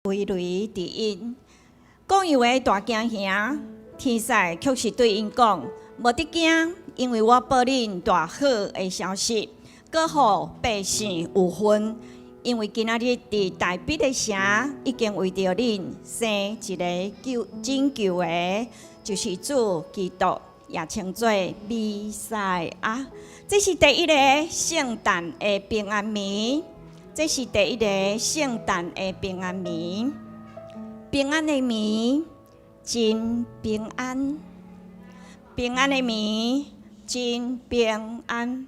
飛雷佇𪜶。講伊話大驚嚇，天使卻是對𪜶講：無得驚，因為我報恁大好的消息，閣予百姓有份。因為今仔日佇大衛的城，已經為著恁生一个救拯救的，就是主基督，也稱做彌賽亞。這是第一个聖誕的平安暝，這是第一个聖誕的平安暝，平安的暝，真平安，平安的暝，真平安。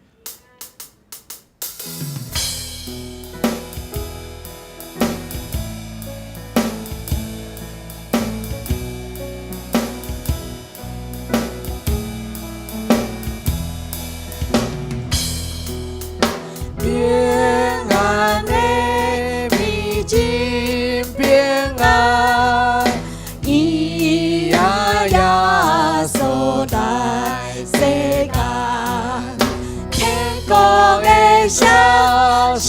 平安的暝真平安，伊啊耶穌來世間，天國的消息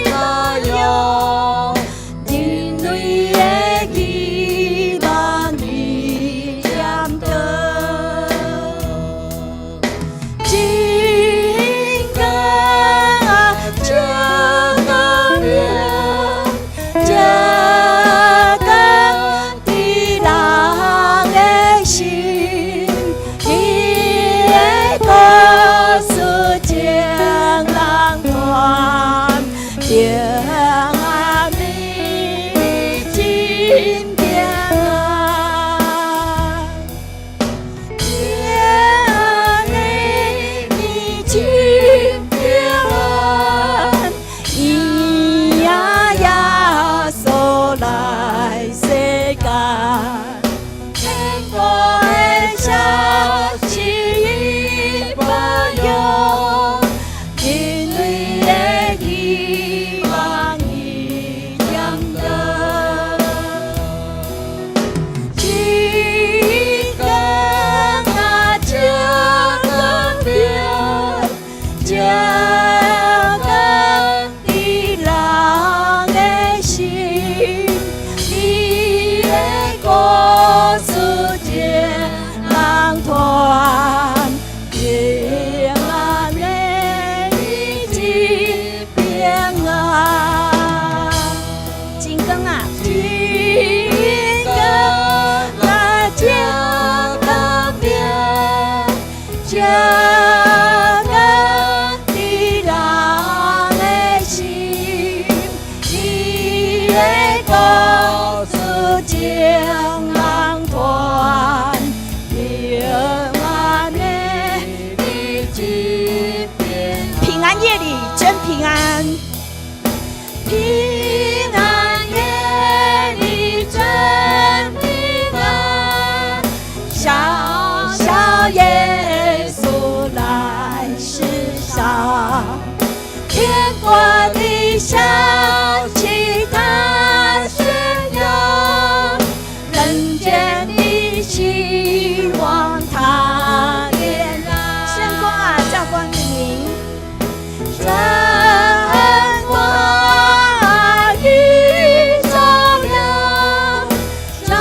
揚，人類的希望已點燈。真光啊，照光明，照光佇人的心，伊的故事將人傳，平安暝真平安。平安的暝真平安，伊啊耶穌來世間，天國的消息報揚，人類的希望已點燈。真光啊，照光明，照光佇人的心，伊的故事將人傳，平安的暝真平安。真光啊，真光啊，照光明，照光佇人的心，伊的故事將人傳，平安的暝真平安。平安夜裡真平安。平安夜裡真平安，小小耶穌來世上，天國的消息他宣揚，人間的希望他點燃。聖光啊，照光明。神光已照亮，照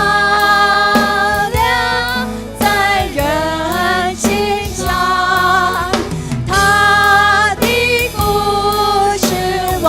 亮在人心上。他的故事萬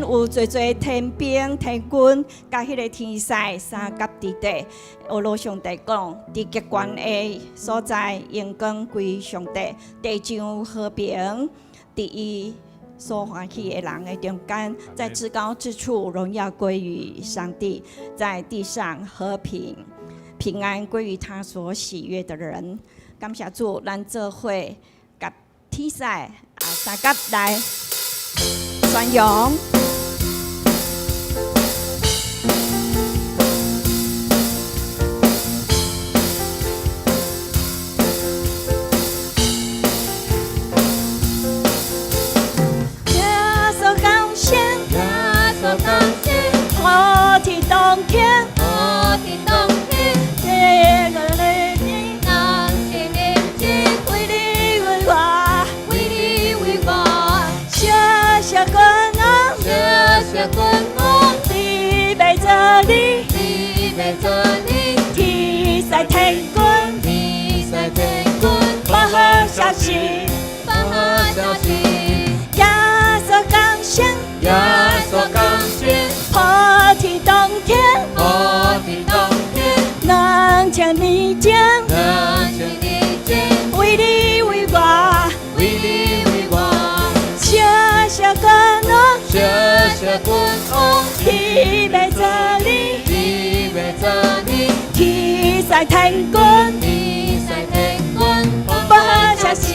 有濟濟天兵天軍，佮彼个天使相佮佇底。呵咾上帝講，佇極懸的所在，榮光歸上帝，地上和平，佇伊所歡喜的人的中間，在至高之處榮耀歸於上帝，在地上和平平安歸於他所喜悅的人。感謝主，咱做伙佮天使啊相佮來宣揚。耶穌降生，耶穌降生，普天同慶，普天同慶，這個禮 2000年前，為你為我，為你為我，謝謝君王，謝謝君王，你欲做你，你欲做你，天使天軍，天使天軍，報好消息，報好消息，耶穌降生，耶穌降生，普天同慶，普天同慶，2000年前，2000年前，為你為我，為你為我，謝謝君王，謝謝君王，你欲做你，你欲做你，天使天軍，天使天軍，報好消息，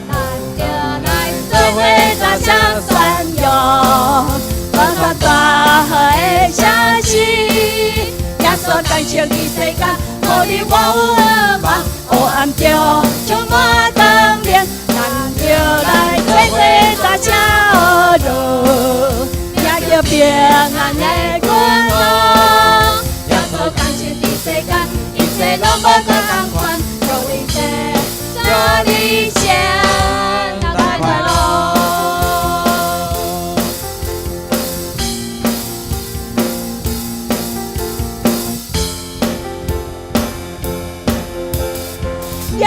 咱就來做伙大聲宣揚，報告大好的消息。耶穌降生佇世間，予你我有盼望，黑暗中充滿光明，咱就來做伙大聲呵咾，迎著平安的君王。耶穌降生佇世間，一切攏無佫仝款，各位生，祝你聖誕快樂。耶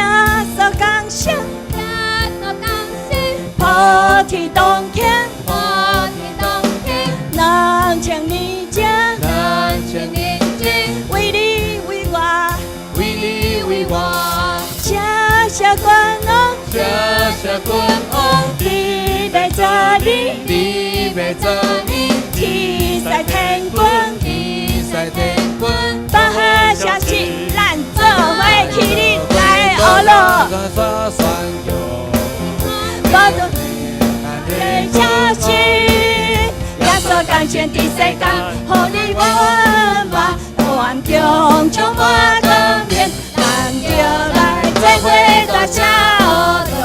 穌降生，耶穌降生，普天同慶，普天同慶，2000年前，2000年前，為你為我，為你為我，謝謝君王，謝謝君王，你欲做你，你欲做你，天使天軍，天使天軍，報好消息，咱做伙起立來呵咾，報的消息，耶穌降生佇世間，予你我溫暖，黑暗中充滿光明，咱就來做伙大聲呵咾，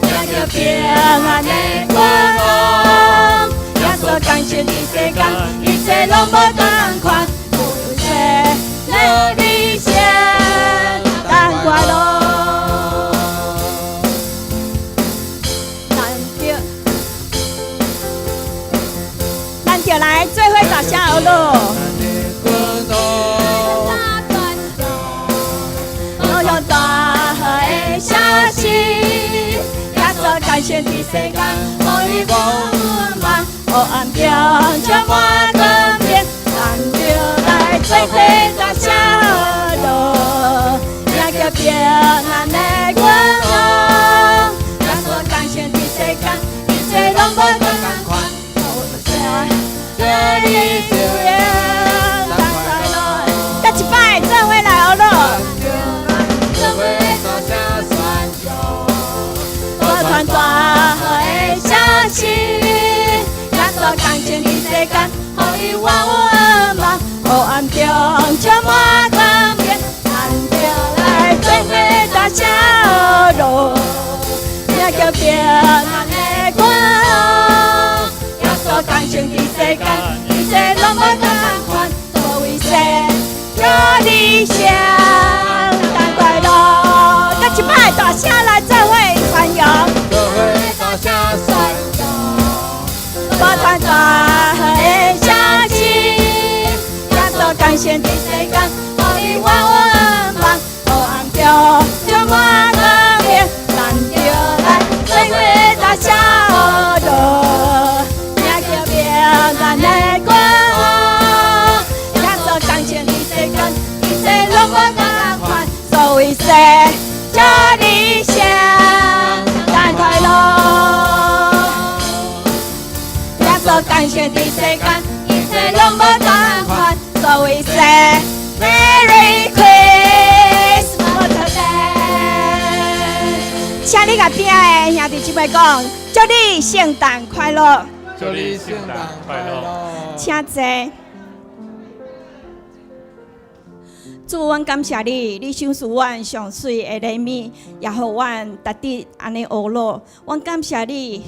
迎著平安的君王。耶穌降生佇世間，一切攏無仝款，有說祝你聖誕快樂。咱就來做伙大聲呵咾。我用大好的消息，耶穌降生佇世間，予你我溫暖，黑暗中充滿光明，咱就來做伙大聲呵咾，迎著平安的君王。耶穌降生佇世間，一切攏無仝款，祝你聖誕快樂。閣一擺做伙來呵咾。做伙大聲宣揚，報傳大好的消息，耶穌降生佇世間，予你我有盼望，黑暗中充滿光明，咱就來做伙大聲呵咾，迎著平安的君王。耶穌降生佇世間，一切攏無仝款，各位說，祝你聖誕快樂。閣一擺大聲來做伙宣揚，做伙大聲宣揚，報傳大好的消息，耶穌降生佇世間，予你我有盼望，黑暗中充滿光明，咱就來做伙大聲呵咾，迎降生佇世間，一切攏無仝款，所以 say Merry Christmas today。請你共邊的兄弟姊妹講，祝你聖誕快樂。祝你聖誕快樂。請坐。主，阮感謝你，你賞賜阮上媠的禮物，也予阮值得按呢學樂。阮感謝你，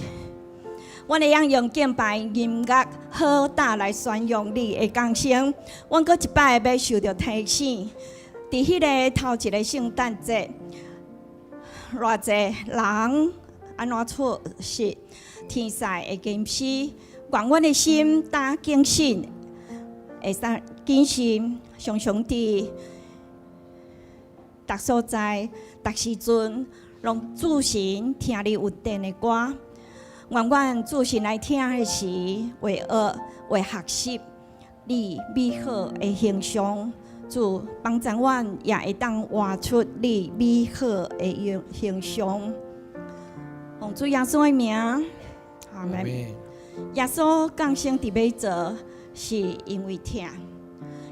阮會當用敬拜音樂好膽來宣揚你的降生。阮閣一擺欲受著提醒，佇彼个頭一個聖誕節，偌濟人按怎出席天使的吟詩，願阮的心擔警醒，會使謹慎，常常佇逐所在、逐時陣，攏注神聽你穩定的歌。願阮注神來聽的時，會學會學習你美好的形象。主幫助阮，也會當活出你美好的形象。奉主耶穌的名，阿門。耶穌降生佇馬槽，是因為疼。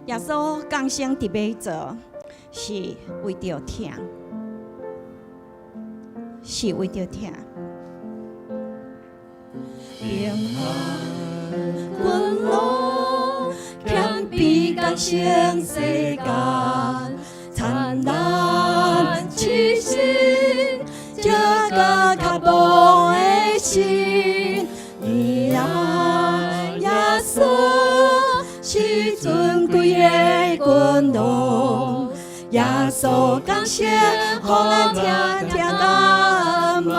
耶穌降生佇馬槽，是為著疼，是為著疼。平安君王，謙卑降生世間，燦爛慈神，這個跤步的心，你啊耶穌是尊貴的君王，耶穌降生，予咱聽聽感冒。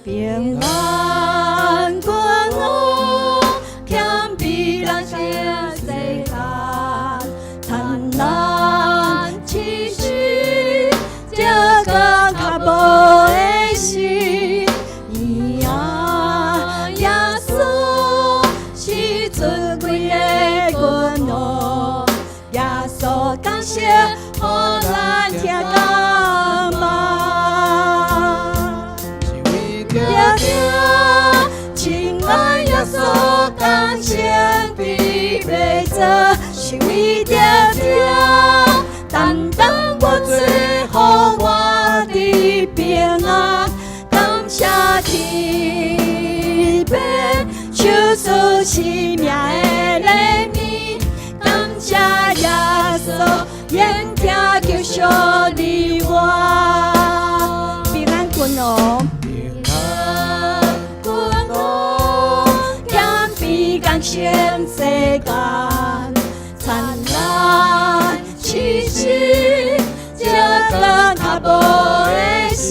平安君王，謙卑降生世間，燦爛慈神，這個跤步的心，你啊耶穌是尊貴的君王，耶穌降生，予咱聽感冒。是為著疼，親愛耶穌降生佇馬槽，是為著疼，擔當我罪，予我得平安。感謝天父賞賜生命的禮物，感謝耶穌用疼救贖你我。平安君王。平安君王，謙卑降生世間，燦爛慈神，這個跤步的心，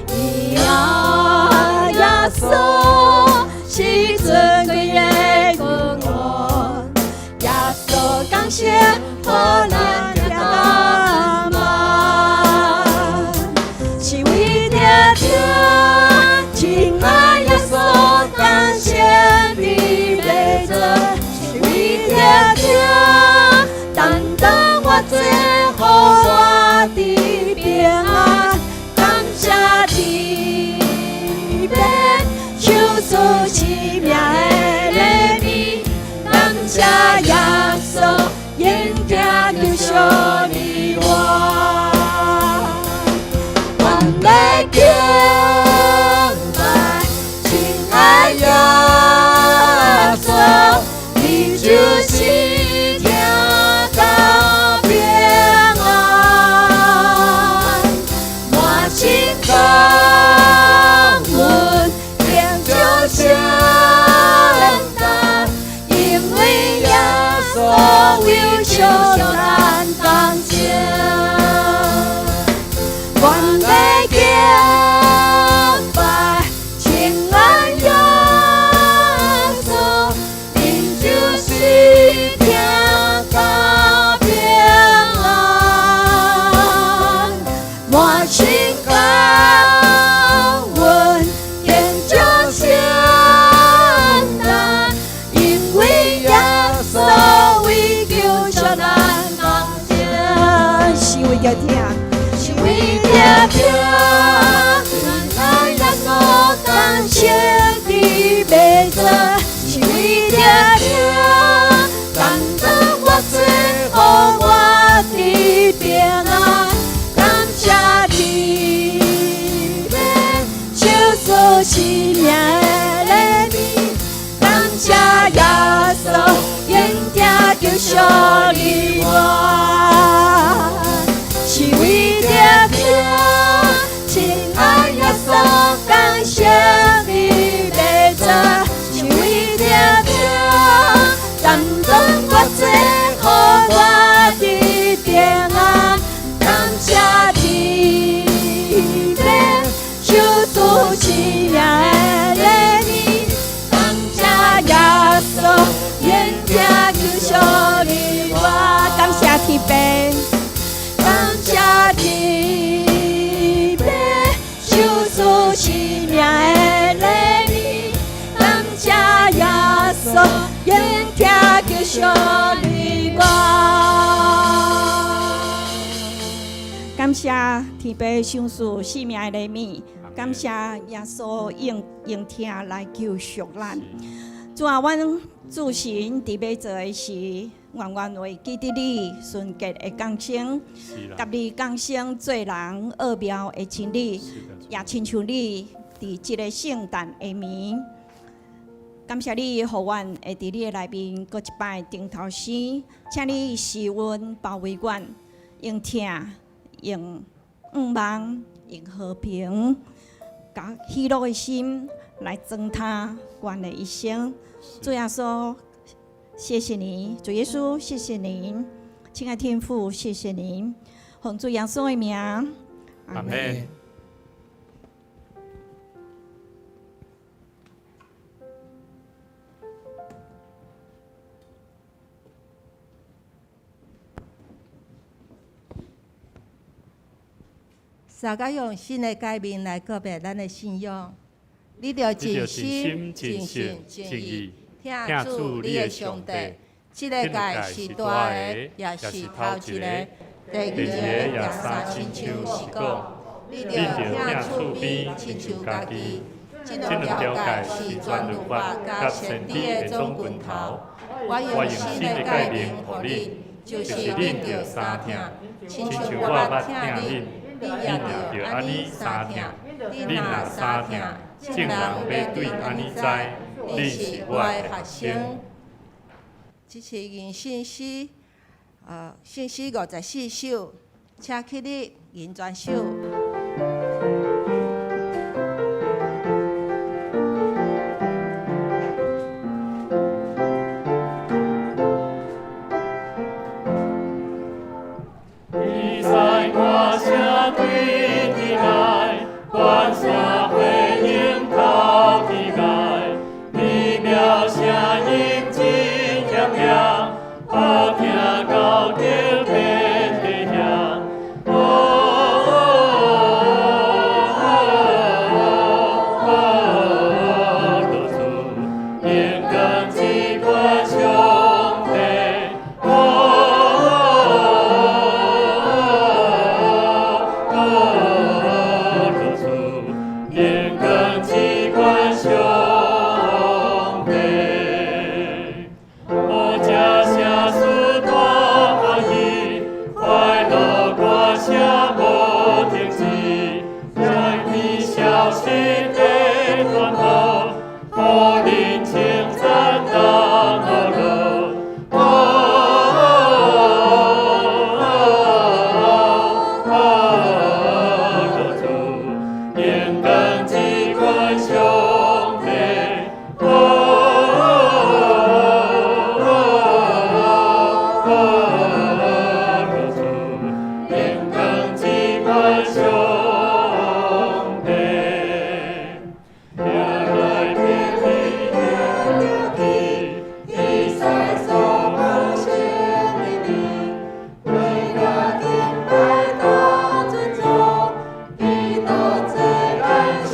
伊啊耶穌是尊貴的君王，耶穌降生，予咱聽感冒。是為著疼，親愛耶穌降生佇馬槽，是為著疼，擔當我罪，予我得平安。感謝天父賞賜生命的禮物，感謝耶穌用疼救贖你我。阮來敬拜，親愛耶穌，你就是疼甲平安，滿心感恩，慶祝聖誕，因為耶穌為著咱降生。賜命的禮物，感謝耶穌用疼救贖你我，是為著疼，親愛耶穌，感謝你的做，是為著疼，擔當我罪，予我得平安，感謝天父賞賜賜命的禮物，感謝耶穌用疼救贖你我，感謝天父，感謝天父賞賜賜命的禮物，感謝耶穌用疼救贖你我。感謝天父賞賜賜命的禮物，感謝耶穌用用疼來救贖咱。主啊，阮諸神佇欲做的時，願願會記得你純潔的降生，佮你降生做人奧妙的真理，也親像你佇這个聖誕下暝。感謝你，予阮會佇你的內面，閣一擺重頭生，請你施恩包圍阮，用疼、用向望、用和平、佮喜樂的心來裝他阮的一生。主耶穌，謝謝你，主耶穌，謝謝你，親愛天父，謝謝你，奉主耶穌的名，阿門。大家用新的誡命來告別咱的信仰。你著盡心、盡性、盡意，疼主你的上帝。這個誡是大的，也是頭一個。第二个也相親像是講，你著疼厝邊親像家己。這兩條誡是全律法佮先知的總拳頭。我用新的誡命予恁，就是恁著相疼，親像我捌疼恁。恁也著按呢相疼，恁若相疼，眾人欲對按呢知，恁是我的學生。這是銀聖詩，聖詩54首，請起立吟全首。伊知歌聲對天來，關山回應透天涯，美妙聲音真響亮，好聽到極遍地響。哦哦哦，主榮光至高上帝。哦哦主榮光至高上帝。哦，這聖事大歡喜，快樂歌聲無停止，在你消息的傳播，予恁稱讚同樂。哦哦主榮光至高上帝。哦哦主榮光至高上帝。耶來別離以賽所無限的你，為了敬拜到尊重，基督自然新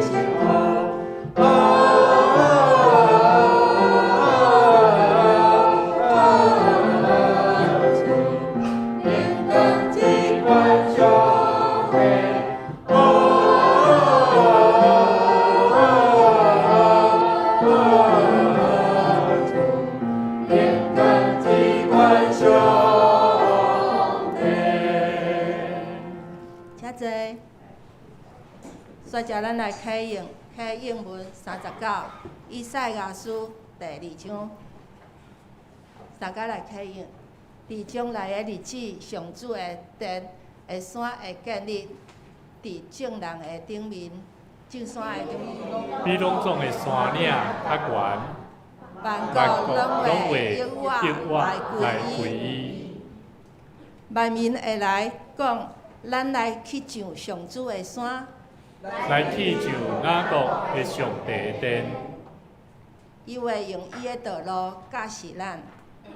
生活。哦主榮光至高上帝。哦主榮光至高上帝。請坐。煞接咱來啟用。啟應文39，以賽亞書第二章，大家來啟應。佇將來的日子，上主的殿的山會建立佇眾人的頂面，眾山的頂面。比攏總的山嶺較懸，萬萬國國攏攏會會依依倚來來歸歸伊。伊。萬民會來講，咱來去上上主的山，來去上雅各的上帝的殿，伊會用伊的道路教示咱，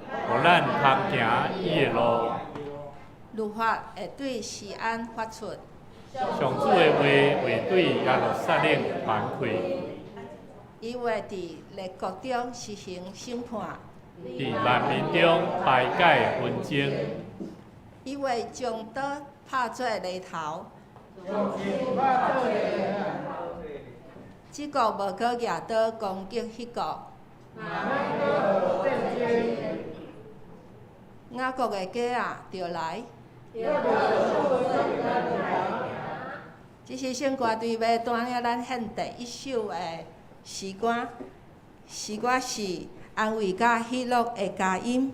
予咱通行伊的路。律法會對錫安發出，上主的話會對耶路撒冷傳開，伊會佇列國中實行審判，佇萬民中排解紛爭。伊會將刀拍做犁頭，這國無閣舉刀攻擊彼國。雅各的家仔著來。這是聖歌隊欲帶領咱獻第一首的詩歌，詩歌是安慰佮喜樂的佳音。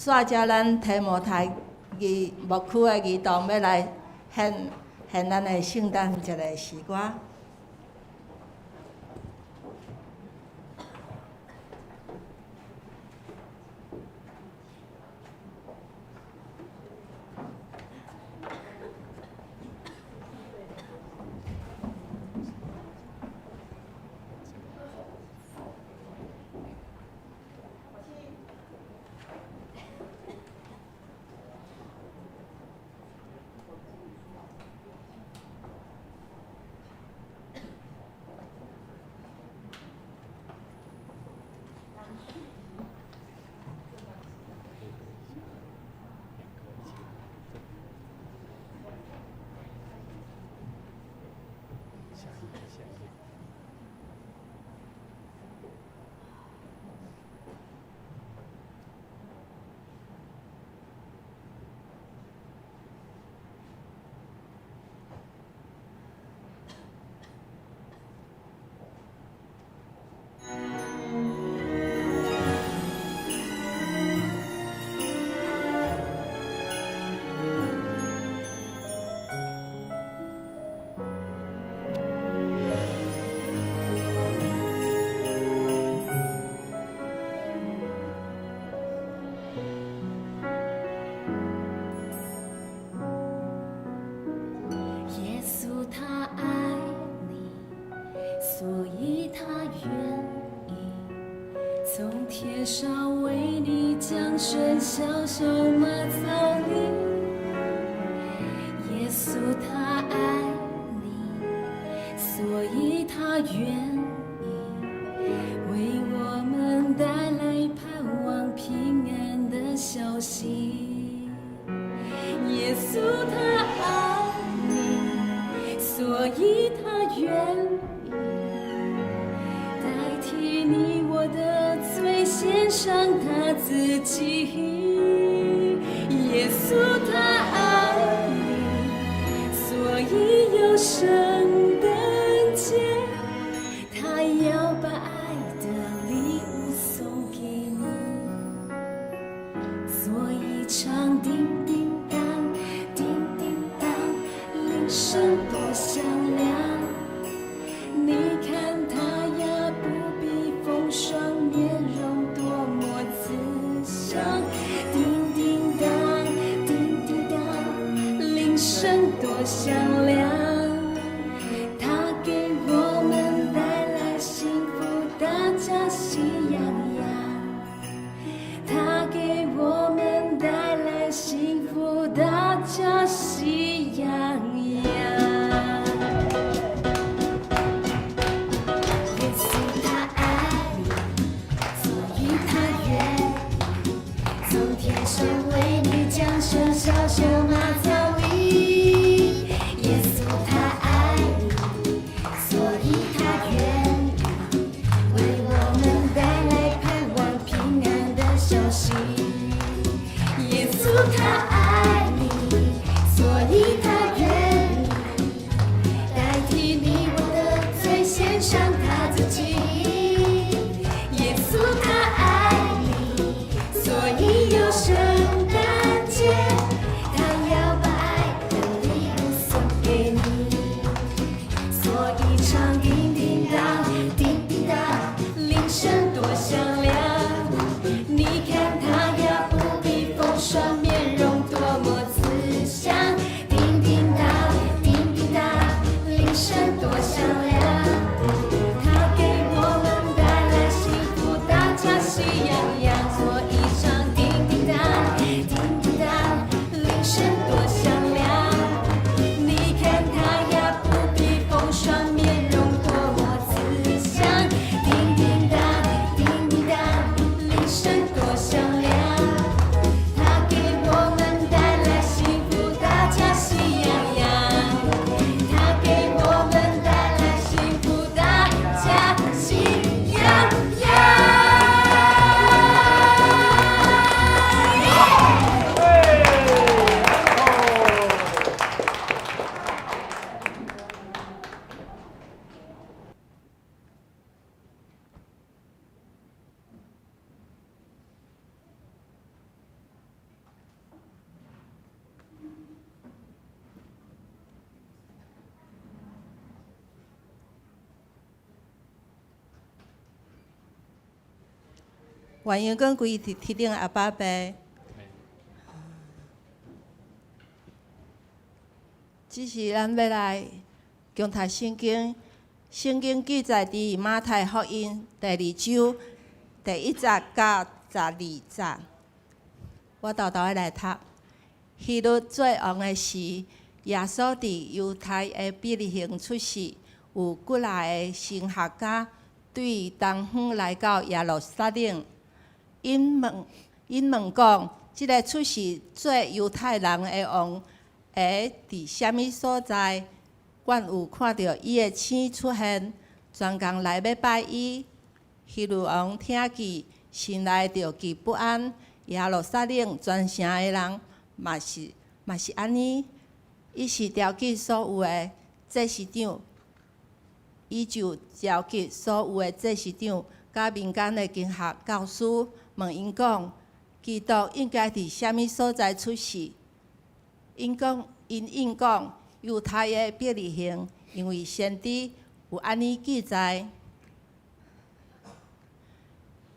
煞遮咱提摩太義牧區的兒童欲來獻獻咱的聖誕節的詩歌。耶穌他愛你，所以他願意從天上為你降生小小馬槽裡。耶穌他愛你，所以他願意為我們帶來盼望平安的消息。耶穌他愛你，所以他願意代替你我的罪，獻上他自己。耶穌他愛你，所以有聖誕節，他要把愛的禮物送給你。所以唱叮叮當，叮叮當，鈴聲多響亮。你看他呀，不必風霜，面容多麼慈祥。叮叮當，叮叮當，鈴聲多響亮。他給我們帶來幸福，大家喜洋洋。他給我們帶來幸福，大家喜洋洋。耶穌他愛你，所以他願意從天上為你降生小小馬槽裡。耶穌他愛你，所以他願意為我們帶來盼望平安的消息。耶穌他愛你，所以他願意代替你我的罪，獻上他自己。耶穌他愛你，所以有聖誕節，他要把愛的禮物送給你。所以唱叮叮當，叮叮當，鈴聲多響亮。你看他呀，不必風霜，面容多麼慈祥。叮叮當，叮叮當，鈴聲多響亮。他給我們帶來幸福，大家喜洋洋。所以唱叮叮當，叮叮當，鈴聲多響亮。你看他呀，不必風霜，面願榮光歸佇天頂阿爸父。這是咱欲來共讀聖經，聖經記載佇馬太福音第二章第一節到12節。我沓沓仔來讀。希律做王的時，耶穌佇猶太的伯利恆出世，有幾若个神學家對東方來到耶路撒冷，𪜶問𪜶問講：這个出世做猶太人的王，會佇啥物所在？阮有看著伊的星出現，專工來欲拜伊。希律王聽見，心內就極不安。耶路撒冷全城的人嘛是嘛是按呢。伊是召集所有的祭司長，伊就召集所有的祭司長佮民間的經學教師，問𪜶講：基督應該佇啥物所在出世？𪜶講，𪜶應講，猶太的伯利恆，因為先知有按呢記載。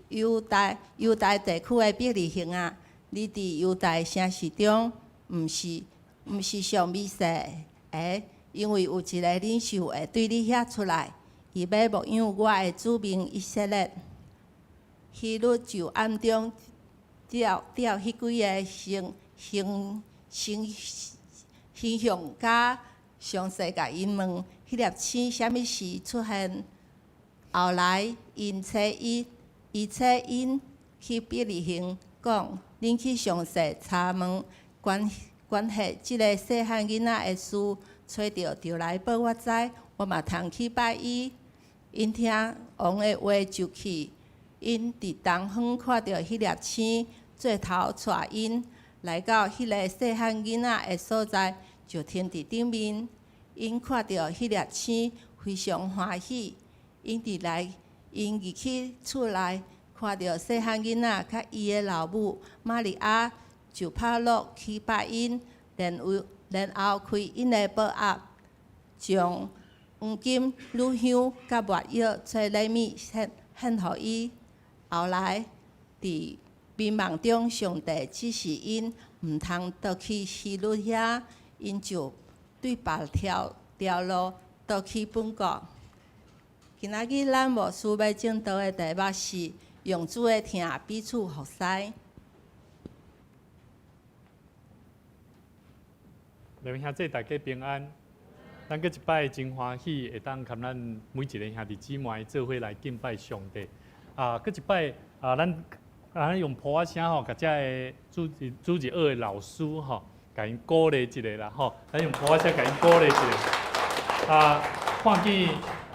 猶大猶大地區的伯利恆啊，你佇猶大城市中，毋是毋是上微細的，因為有一個領袖會對你遐出來，伊欲牧養我的子民以色列。希律就暗中召召彼幾个星星星星象家詳細共𪜶問，彼粒星啥物時出現。後來𪜶差伊，伊差𪜶去伯利恆，講：恁去詳細查問關關係這个細漢囡仔的事，揣著就來報我知，我嘛通去拜伊。𪜶聽王的話就去，𪜶佇東方看著彼粒星，做頭帶𪜶來到彼个細漢囡仔的所在，就停佇頂面。𪜶看著彼粒星，非常歡喜。𪜶佇來，𪜶入去厝內，看著細漢囡仔佮伊的老母瑪利亞，就拍落去拜𪜶，然後然後開𪜶的寶盒，將黃金、乳香佮沒藥做禮物獻獻予伊。後來佇迷夢中，上帝指示𪜶毋通倒去希律遐，𪜶就對別條條路倒去本國。今仔日咱牧師欲證道的題目是用主的疼彼此服侍。各位兄弟大家平安。咱閣一擺真歡喜，會當佮咱每一个兄弟姊妹做伙來敬拜上帝。啊，閣一擺啊，咱啊用噗仔聲吼，共遮个主日主日學的老師吼，共𪜶鼓勵一下啦吼。咱用噗仔聲共𪜶鼓勵一下。啊，看見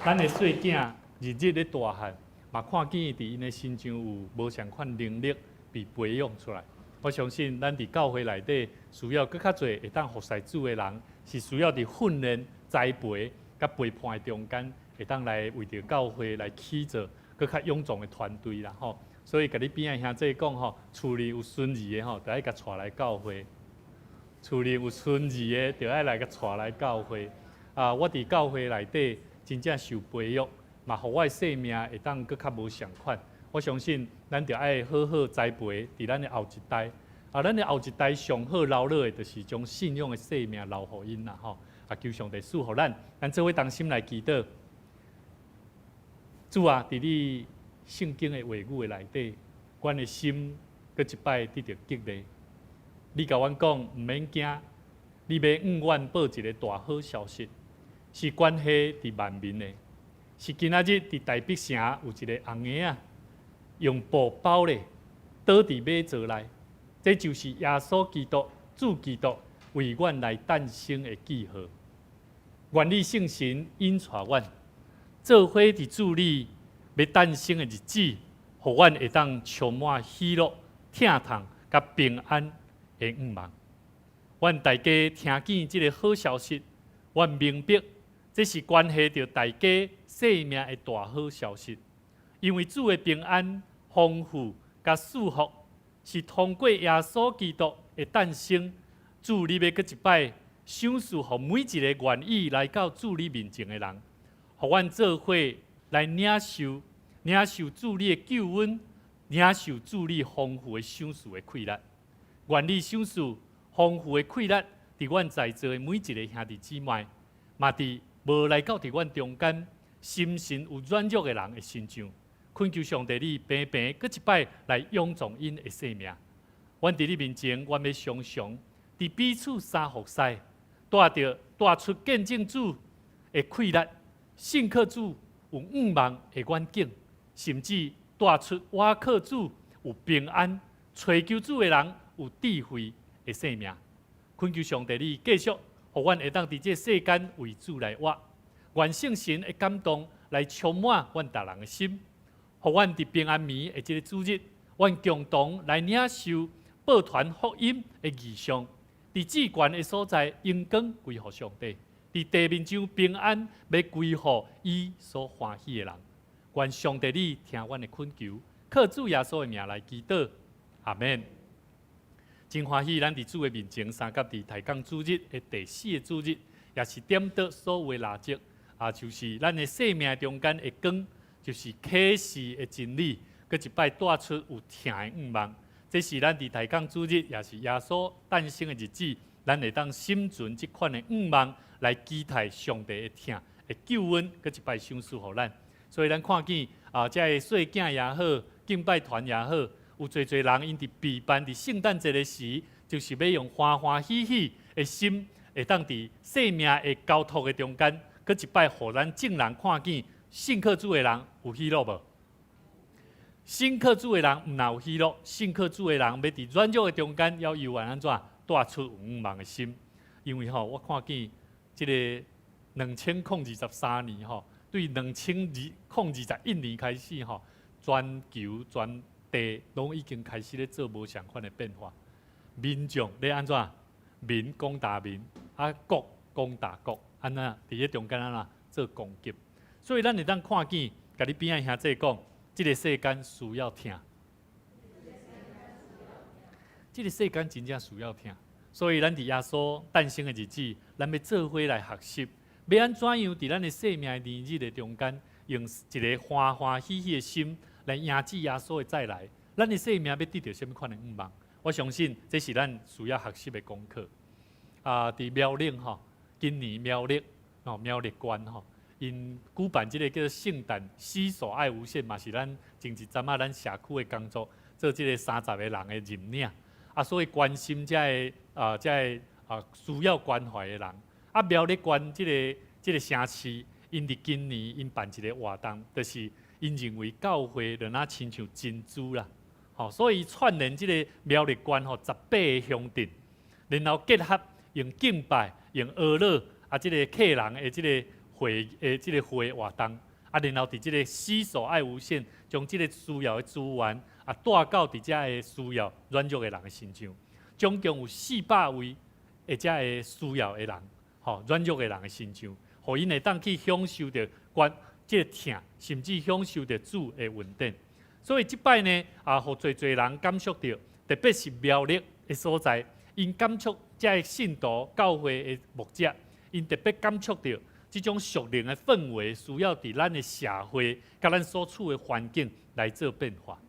咱的細囝日日咧大漢，嘛看見佇𪜶的身上有無仝款能力被培養出來。我相信咱佇教會內底需要閣較濟會當服侍主的人，是需要佇訓練、栽培佮陪伴的中間，會當來為著教會來起造閣較勇壯的團隊啦吼。所以，共你邊仔兄弟講吼，厝裡有孫兒的吼，著愛共帶來教會；厝裡有孫兒的，著愛來共帶來教會。啊，我佇教會內底真正受培育，嘛，予我的生命會當閣較無仝款。我相信，咱著愛好好栽培佇咱的後一代。啊，咱的後一代上好留落的，就是將信仰的生命留予𪜶啦吼。啊，求上帝賜予咱，咱做伙同心來祈禱。主啊，佇你聖經的話語的內底，阮的心閣一擺得著激勵。你共阮講，毋免驚，你欲向阮報一个大好消息，是關係佇萬民的，是今仔日佇大必城有一个紅嬰仔，用布包咧，倒佇馬槽內。這就是耶穌基督、主基督為阮來誕生的記號。願你聖神引帶阮，做伙佇主你欲誕生的日子，予阮會當充滿喜樂、疼痛佮平安的願望。阮大家聽見這个好消息，阮明白這是關係著大家生命的大好消息，因為主的平安、豐富佮祝福，是通過耶穌基督的誕生，主你欲閣一擺賞賜予每一个願意來到主你面前的人，予阮做伙來領受領受主你的救恩，領受主你豐富的賞賜的氣力。願你賞賜豐富的氣力，佇阮在座的每一个兄弟姊妹，嘛佇無來到佇阮中間，心神有軟弱的人的身上，懇求上帝你平平閣一擺來勇壯𪜶的生命。阮佇你面前，阮欲常常佇彼此相服侍，帶著帶出見證主的氣力，信靠主有向望的遠景，甚至帶出倚靠主有平安，揣求主的人有智慧的生命。懇求上帝你繼續，予阮會當佇這世間為主來活，願聖神的感動來充滿阮逐人的心，予阮佇平安暝的這个主日，阮共同來領受報傳福音的異象，佇至懸的所在榮光歸予上帝，佇地面上平安欲歸予伊所歡喜的人。願上帝你聽阮的懇求，靠主耶穌的名來祈禱，阿門。真歡喜，咱佇主的面前，相佮佇大江主日的第四个主日，也是點著所有的蠟燭，啊，就是咱的生命中間的光，就是啟示的真理，閣一擺帶出有疼的向望。這是咱佇大江主日，也是耶穌誕生的日子，咱會當心存這款的向望，來期待上帝的疼的救恩，閣一擺賞賜予咱。所以咱看見啊，這个細囝也好，敬拜團也好，有濟濟人𪜶佇備辦佇聖誕節的時，就是欲用歡歡喜喜的心，會當佇生命的交託的中間，閣一擺予咱眾人看見信靠主的人有喜樂無？信靠主的人毋但有喜樂，信靠主的人欲佇軟弱的中間，猶猶原按怎帶出有向望的心。因為吼，我看見這个2023年吼，對2021年開始吼，全球全地攏已經開始咧做無仝款的變化。民眾咧按怎？民攻打民，啊國攻打國，按怎佇咧中間按怎做攻擊？所以咱會當看見，共你邊仔兄弟講，這个世間需要疼，這个世間真正需要疼。所以咱佇耶穌誕生的日子，咱欲做伙來學習，欲按怎樣佇咱的生命的年日的中間，用一个歡歡喜喜的心來迎接耶穌的再來。咱的生命欲得著啥物款的向望？我相信這是咱需要學習的功課。啊，佇苗栗吼，今年苗栗哦，苗栗縣吼，𪜶舉辦這个叫做聖誕攜手愛無限，嘛是咱前一陣仔咱社區的工作，做這个30个人的認領。啊，所以關心這个啊，這个啊需要關懷的人。啊，苗栗縣這个城市，𪜶佇今年𪜶辦一个活動，就是𪜶認為教會就若親像珍珠啦，吼，所以串聯這个苗栗縣吼18個鄉鎮，然後結合用敬拜、用哀樂啊，這个客人的這个會的這个會活動，啊，然後佇這个攜手愛無限，將這个需要的資源啊帶到佇遮个需要軟弱的人的身上，總共有400位的遮个需要的人，吼，軟弱的人的身上，予𪜶會當去享受著關這个疼，甚至享受著主的恩典。所以這擺呢，啊，予濟濟人感觸著，特別是苗栗的所在，𪜶感觸遮个信徒教會的牧者，𪜶特別感觸著這種屬靈的氛圍，需要佇咱的社會佮咱所處的環境來做變化。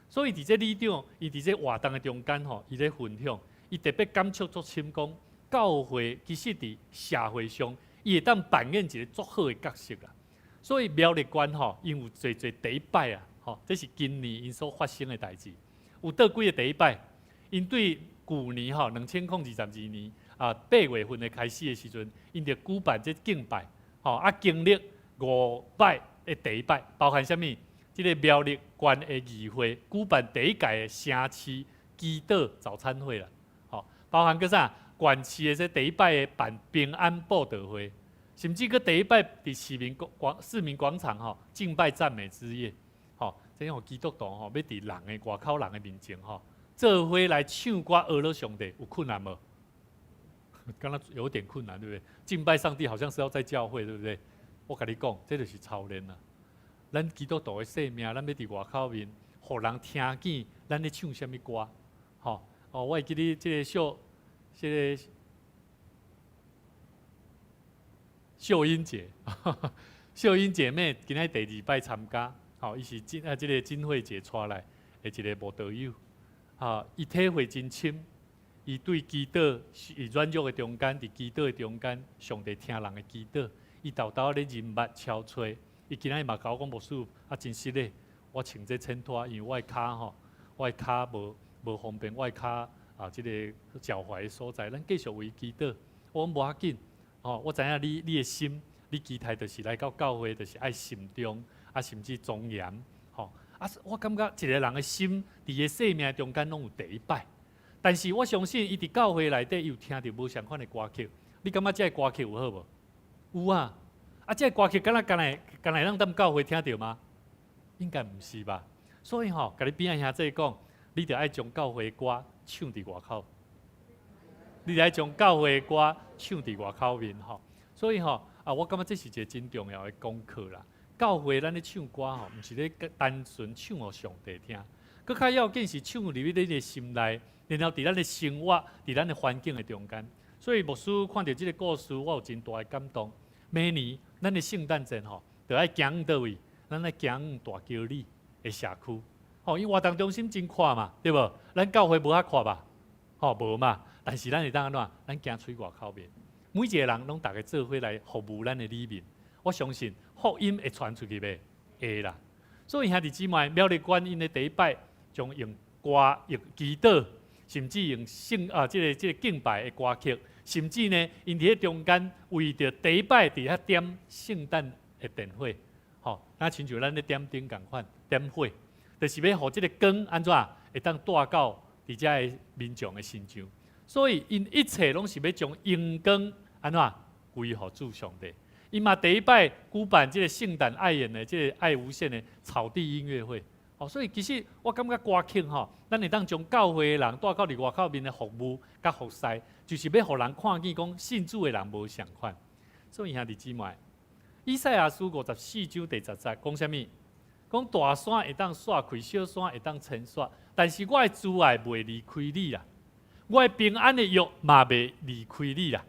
所以佇這里長，伊佇這活動的中間吼，伊咧分享，伊特別感觸足深講，教會其實佇社會上，伊會當扮演一个足好的角色啦。所以苗栗縣吼，𪜶有濟濟第一擺啊，吼，這是今年𪜶所發生的代誌。有佗幾个第一擺，𪜶對舊年吼2022年啊8月份的開始的時陣，𪜶就舉辦這敬拜，吼啊經歷五擺的第一擺，包含啥物？這个苗栗縣的議會舉辦第一屆的城市祈禱早餐會啦，吼，包含閣啥？縣市的這第一擺的辦平安布道會，甚至閣第一擺佇市民廣場吼敬拜讚美之夜，吼，這種基督徒吼欲佇人的外口人的面前吼，做伙來唱歌呵咾上帝，有困難無？敢若有點困難，對不對？敬拜上帝好像是要在教會，對不對？我共你講，這就是操練啦。咱基督徒的生命，咱欲佇外口面，予人聽見咱咧唱啥物歌，吼哦！我會記得這个秀，這个秀英姐，秀英姐妹今仔第二擺參加，吼，伊是金啊，這个金慧姐帶來，的一个慕道友，哈，伊體會真深，伊對祈禱是軟弱的中間，佇祈禱的中間，上帝聽人的祈禱，伊沓沓咧認捌敲揣，伊今仔日嘛共我講牧師啊，真實咧，我穿這淺拖，因為我的跤吼，我的跤無無方便，我的跤啊，這個腳踝的所在，咱繼續為祈禱。我講無要緊，吼，我知影你你的心，你期待就是來到教會，就是愛慎重，啊，甚至莊嚴，吼。啊，我感覺一個人的心，佇伊生命中間攏有第一擺。但是我相信，伊佇教會內底，伊有聽著無相仝的歌曲。你感覺這个歌曲有好無？有啊。啊，這个歌曲敢若干焦干焦會當踮教會聽著嗎？應該毋是吧？所以吼，共你邊仔兄弟講，你著愛將教會歌唱佇外口。你著愛將教會歌唱佇外口面吼。所以吼，啊，我感覺這是一個真重要的功課啦。教會咱咧唱歌吼，毋是咧單純唱予上帝聽，閣較要緊是唱入去你的心內，然後佇咱的生活、佇咱的環境的中間。所以牧師看著這個故事，我有真大的感動。每年咱的聖誕節吼，著愛行佗位？咱愛行大橋里的社區。吼，因為活動中心真闊嘛，對無？咱教會無遐闊吧？吼，無嘛。但是咱會當按怎？咱行出外口面，每一個人攏逐家做伙來服務咱的里面。我相信福音會傳出去袂？會啦。所以兄弟姊妹，苗栗觀音的第一擺，將用歌、用祈禱，甚至用聖啊，這個敬拜的歌曲，甚至呢，𪜶佇咧中間為著第一擺佇遐點聖誕的電火，吼，若親像咱咧點燈仝款，點火，就是欲予這個光按怎會當帶到佇遮的民眾的身上。所以𪜶一切攏是欲將榮光按怎歸予主上帝。𪜶嘛第一擺舉辦這個聖誕愛宴的這個愛無限的草地音樂會，哦，所以其實我感覺歌曲吼，咱會當將教會的人帶到佇外口面的服務佮服侍，就是欲予人看見講信主的人無相仝。所以兄弟姊妹，以賽亞書54章第10節講啥物？講大山會當徙開，小山會當遷徙，但是我的慈愛袂離開你啦，我的平安的約嘛袂離開你啦。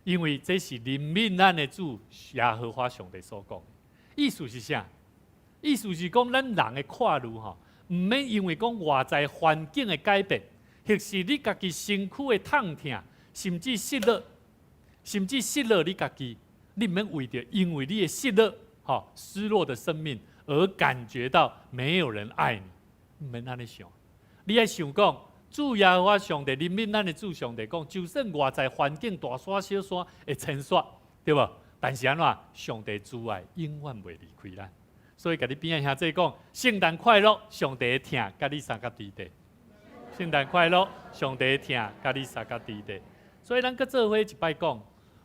因為這是憐憫咱的主耶和華上帝所講的。意思是啥？意思是講咱人的看慮吼，毋免因為講外在環境的改變，或是你家己身軀的痛疼，甚至失落，甚至失落你家己，你毋免為著因為你的失落，吼失落的生命而感覺到沒有人愛你，毋免按呢想。你愛想講，主耶和華上帝憐憫咱的主上帝講，就算外在環境大山小山會遷徙，對無？但是按怎？上帝慈愛永遠袂離開咱。所以，共你邊仔兄弟講，聖誕快樂，上帝的疼佮你相佮佇咧。聖誕快樂，上帝的疼佮你相佮佇咧。所以，咱閣做伙一擺講，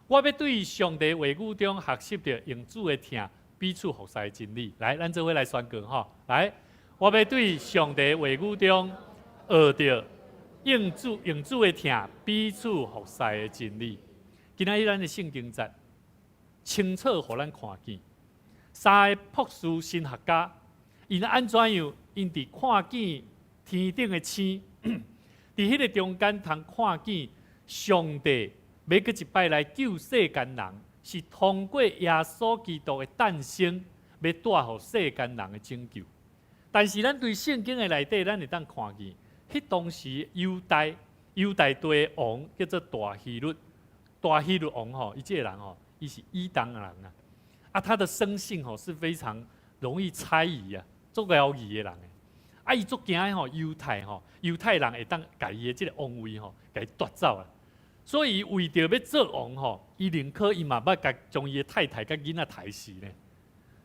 我欲對上帝話語中學習著用主的疼彼此服侍的真理。來，咱做伙來宣告吼。來，我欲對上帝話語中學著用主的疼彼此服侍的真理。今仔日咱的聖經節清楚予咱看見，三个博士神學家，𪜶按怎樣？𪜶佇看見天頂的星，佇彼個中間通看見上帝欲閣一擺來救世間人，是通過耶穌基督的誕生，欲帶予世間人的拯救。但是咱對聖經的內底，咱會當看見，彼當時猶大地的王叫做大希律，大希律王吼，伊這个人吼，伊是以東人啊，啊，他的生性吼是非常容易猜疑啊，足懷疑的人。啊，伊足驚吼猶太吼，猶太人會當共伊的這個王位吼，共伊奪走啊。所以為著欲做王吼，伊寧可伊嘛捌共將伊的太太佮囡仔刣死呢。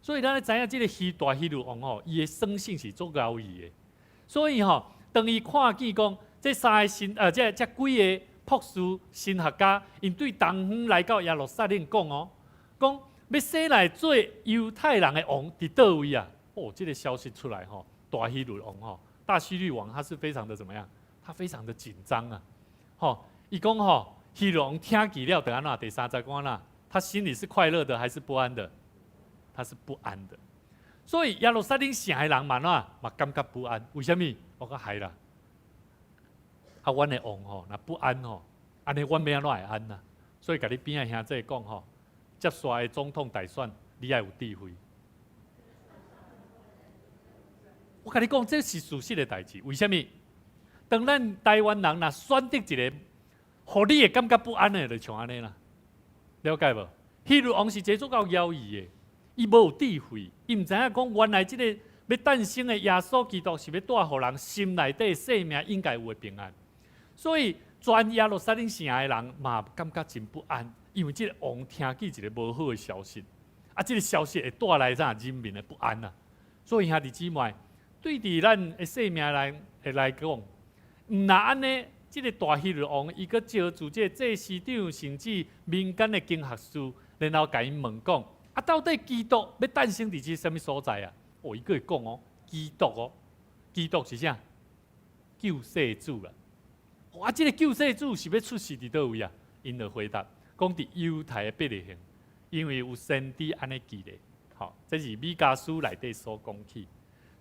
所以咱知影這个大希律王吼，伊的生性是足懷疑的。所以吼，當伊看見講這三个神啊，這這幾个博士神學家，𪜶對東方來到耶路撒冷講哦，講欲生來做猶太人的王佇佗位啊？哦，這个消息出來吼，大希律王吼，大希律王他是非常的怎麼樣？他非常的緊張啊！吼，伊講吼，希律王聽見了，就按怎？第三節講按怎？他心裡是快樂的還是不安的？他是不安的。所以耶路撒冷城的人嘛按怎？嘛感覺不安。為啥物？我講害啦。啊，阮的王吼，若不安吼，按呢阮欲按怎會安啊？所以共你邊仔兄弟講吼，接紲的總統大選，你愛有智慧。我共你講，這是事實的代誌。為啥物？當咱台灣人若選擇一個，予你會感覺不安的，就像按呢啦。了解無？希律王是一個足夠猶豫的，伊無有智慧，伊毋知影講原來這個欲誕生的耶穌基督是欲帶予人心內底生命應該有的平安。所以全耶路撒冷城的人嘛感覺真不安，因為這個王聽見一個無好的消息，啊，這個消息會帶來啥人民的不安啊。所以兄弟姊妹，對佇咱的生命來講，毋若按呢，這個大希律王伊閣招聚這個祭司長，甚至民間的經學士，然後共𪜶問講：啊，到底基督欲誕生佇這啥物所在啊？哦，伊閣會講哦，基督哦，基督是啥？救世主啦！哇，這個救世主是欲出世佇佗位啊？𪜶就回答講佇猶太的伯利恆，因為有先知按呢記咧。吼，這是彌迦書內底所講起。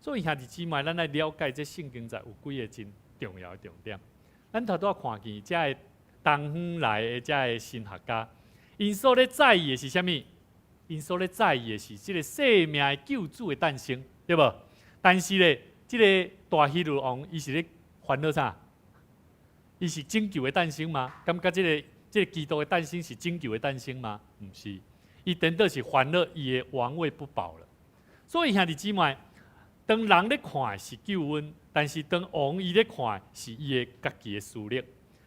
所以兄弟姊妹，咱愛了解這聖經在有幾个真重要的重點。咱頭拄仔看見這个東方來的這个神學家，𪜶所咧在意的是啥物？𪜶所咧在意的是這个生命的救主的誕生，對無？但是咧，這个大希律王伊是咧煩惱啥？伊是拯救的誕生嗎？感覺這个基督的誕生是拯救的誕生嗎？毋是，伊顛倒是煩惱伊的王位不保了。所以兄弟姊妹，當人咧看的是救恩，但是當王伊咧看的是伊的家己的私利。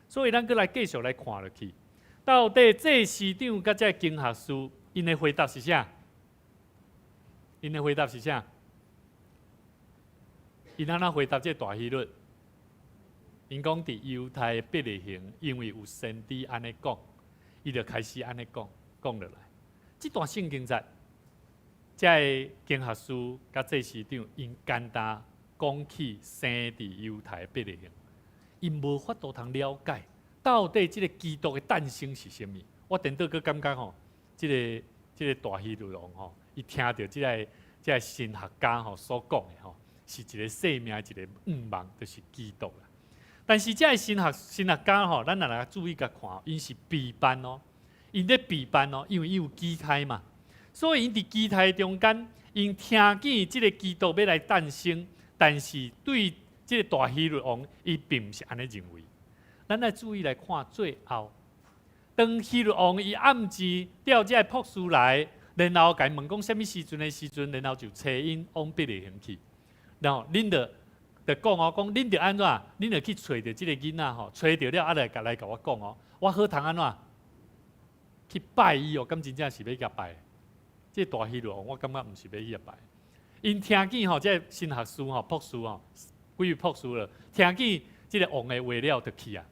所以咱閣來繼續來看落去，到底祭司長佮這經學士，𪜶的回答是啥？𪜶的回答是啥？𪜶按怎回答這大希律？𪜶講佇猶太的伯利恆，因為有先知按呢講，伊就開始按呢講，講落來。這段聖經節，這个經學士佮祭司長，𪜶簡單講起生佇猶太的伯利恆，𪜶無法度通了解到底這个基督的誕生是啥物。我顛倒閣感覺吼，這个大希律王吼，伊聽著這个神學家吼所講的吼，是一個生命的一个願望，就是基督啦。但是這个神學家吼，咱若來注意共看，𪜶是備辦哦，𪜶咧備辦哦，因為伊有期待嘛，所以𪜶佇期待中間，𪜶聽見這个基督欲來誕生，但是對這个大希律王，伊並毋是按呢認為。咱來注意來看最後，當希律王伊暗時調這个卜師來，然後共伊問講啥物時陣的時陣，然後就差𪜶往伯利恆去，然後恁就講哦，講恁著按怎？恁著去揣著這个囡仔吼，揣著了啊來共我講哦，我好通按怎？去拜伊哦，敢真正是欲共拜？這個大希律王，我感覺毋是欲去共拜。𪜶聽見吼，這個神學士吼，卜師吼，幾位卜師了，聽見這个王的話了，就去啊。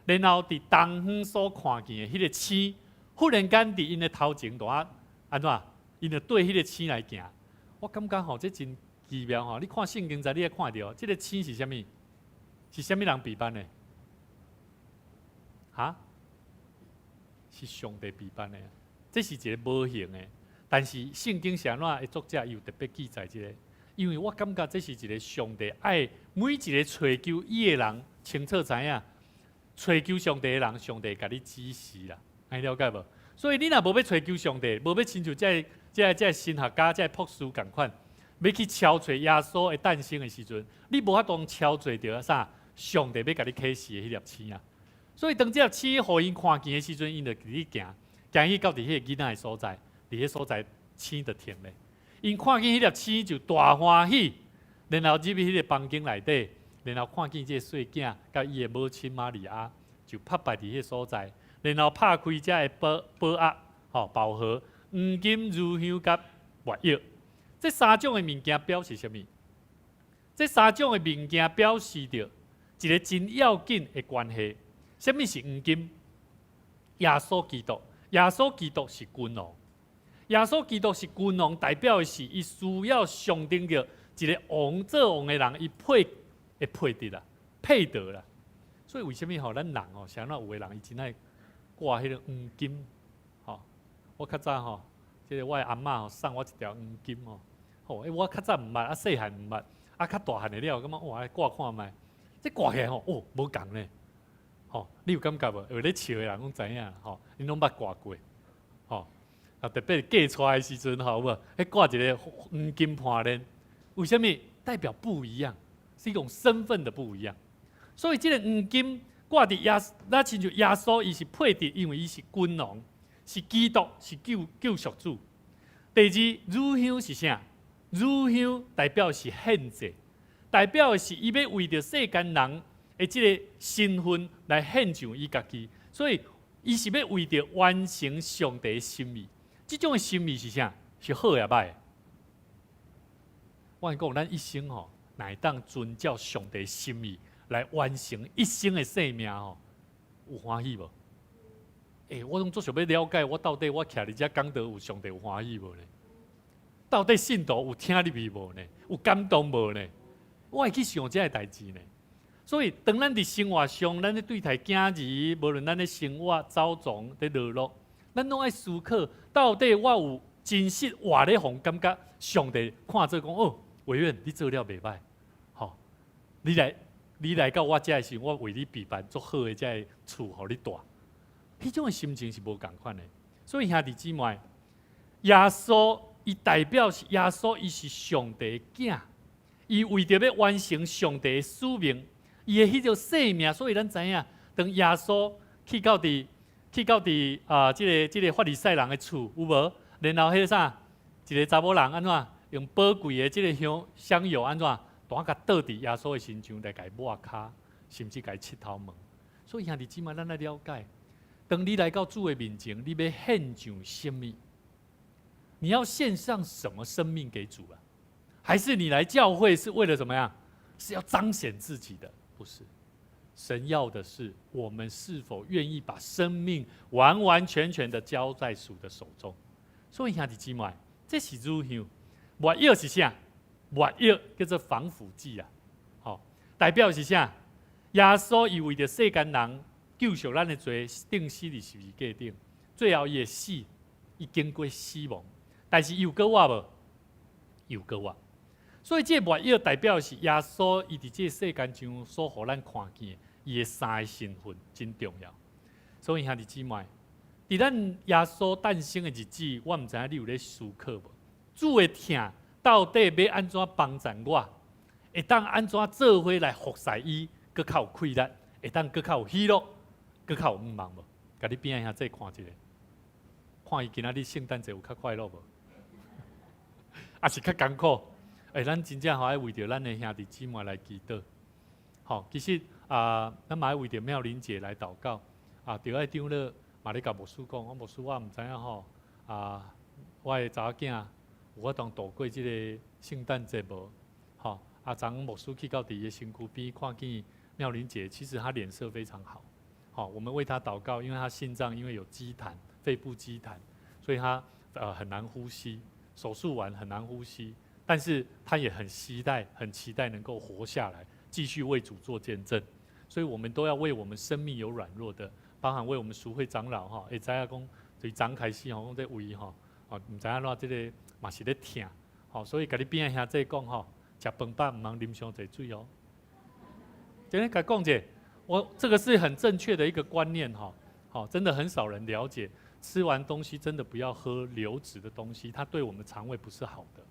然後佇東方所看見的彼个星，忽然間佇𪜶的頭前就啊按怎？𪜶就對彼个星來行。我感覺吼，這真奇妙吼！你看聖經在，你會看著，這个星是啥物？是啥物人備辦的？哈？是上帝備辦的。這是一個無形的，但是聖經是按怎的作者伊有特別記載這个，因為我感覺這是一個上帝愛每一個揣求伊的人清楚知影，揣求上帝的人，上帝會共你指示啦，按呢了解無？所以你若無欲揣求上帝，無欲親像這个神學家、這个卜師仝款，欲去敲揣耶穌的誕生的時陣，你無法度敲揣著啥？上帝欲共你啟示的彼粒星啊！所以當這粒星予𪜶看見的時陣，𪜶就直直行，行去到佇彼個囡仔的所在，佇彼所在星就停咧。𪜶看見彼粒星就大歡喜，然後入去彼个房間內底，然後看見這個細囝佮伊的母親瑪利亞，就拍敗佇彼个所在，然後拍開這个寶寶盒，吼寶盒，黃金、乳香佮沒藥。這三種的物件表示啥物？這三種的物件表示著一个真要緊的關係。啥物是黃金？耶穌基督，耶穌基督是君王。耶穌基督是君王，代表的是伊需要象徵著一个王做王的人，伊配會配得啦，配得啦。所以為啥物吼？咱人吼，啥物有的人伊真愛掛彼个黃金，吼。我較早吼，這个我的阿嬤吼送我一條黃金吼，吼，欸，我較早毋捌，啊細漢毋捌，啊較大漢的了，感覺哇掛看覓，這掛起來吼，哦，無仝呢，吼，你有感覺無？有咧笑的人攏知影，吼，𪜶攏捌掛過，吼，啊特別嫁娶的時陣吼，有無？彼掛一个黃金盤鏈，為啥物？代表不一樣，是一種身份的不一樣。所以這个黃金掛佇耶，咱親像耶穌，伊是配得，因為伊是君王，是基督，是救贖主。第二，乳香是啥？乳香代表是獻祭，代表的是伊欲為著世間人的這个身份來獻上伊家己，所以伊是欲為著完成上帝的心意。這種的心意是啥？是好抑歹？我共你講，咱一生吼，若會當遵照上帝心意來完成一生的生命吼，有歡喜無？欸，我攏足想欲了解，我到底我徛佇遮講道有上帝有歡喜無呢？到底信徒有聽入去無呢？有感動無呢？我會去想這个代誌呢。所以，當咱佇生活上，咱咧對待囝兒，無論咱咧生活、走傱、佇娛樂，咱攏愛思考，到底我有真實活咧，予感覺上帝看做講哦，委員你做了袂䆀，吼，你來到我遮的時，我為你備辦足好的這个厝，予你蹛。彼種的心情是無仝款的。所以兄弟姊妹，耶穌伊代表是耶穌，伊是上帝的囝，伊為著欲完成上帝的使命，伊的彼個生命，所以咱知影，當耶穌去到佇啊，這个法利賽人的厝有無？然後彼个啥，一个查某人按怎用寶貴的這个香油按怎，彈共倒佇耶穌的身上來共伊抹跤，甚至共伊拭頭毛。所以兄弟姊妹，咱愛了解，當你來到主的面前，你欲獻上什物？你要獻上什麼生命給主啊？還是你來教會是為了怎麼樣？是要彰顯自己的？不是，神要的是我們是否願意把生命完完全全的交在主的手中。所以兄弟姊妹，這是乳香，沒藥是啥？沒藥叫做防腐劑啊！吼，代表是啥？耶穌伊為著世間人救贖咱的罪，釘死佇十字架頂，最後伊的死，伊經過死亡，但是伊有閣活無？有閣活。所以這個沒藥代表是耶穌伊佇這個世間上所予咱看見伊的三个身份真重要。所以兄弟姊妹，佇咱耶穌誕生的日子，我毋知影你有咧思考無？主的疼到底欲按怎幫助我？會當按怎做伙來服侍伊，閣較有氣力，會當閣較有喜樂，閣較有向望無？共你邊仔兄弟看一下，看伊今仔日聖誕節有較快樂無？抑是較艱苦？欸，咱真正吼愛為著咱的兄弟姊妹來祈禱。吼，其實啊，咱嘛愛為著妙玲姐來禱告。啊，著愛長老嘛咧共牧師講，我牧師我毋知影吼，啊，我的查某囝有法度度過這个聖誕節無？吼，啊，昨昏牧師去到佇伊的身軀邊看見妙玲姐，其實她臉色非常好。好，我們為她禱告，因為她心臟因為有積痰，肺部積痰，所以她很難呼吸，手術完很難呼吸。但是他也很期待，很期待能夠活下來，繼續為主做見證。所以，我們都要為我們生命有軟弱的，包含為我們淑慧長老哈，會知影講，從昨開始吼，講這胃吼，哦，毋知影按怎這个嘛是咧疼，吼，所以共你邊仔兄弟講吼，食飯飽毋通啉傷濟水哦。今天共講者，我這個是很正確的一個觀念哈，好，真的很少人了解，吃完東西真的不要喝流質的東西，它對我們腸胃不是好的。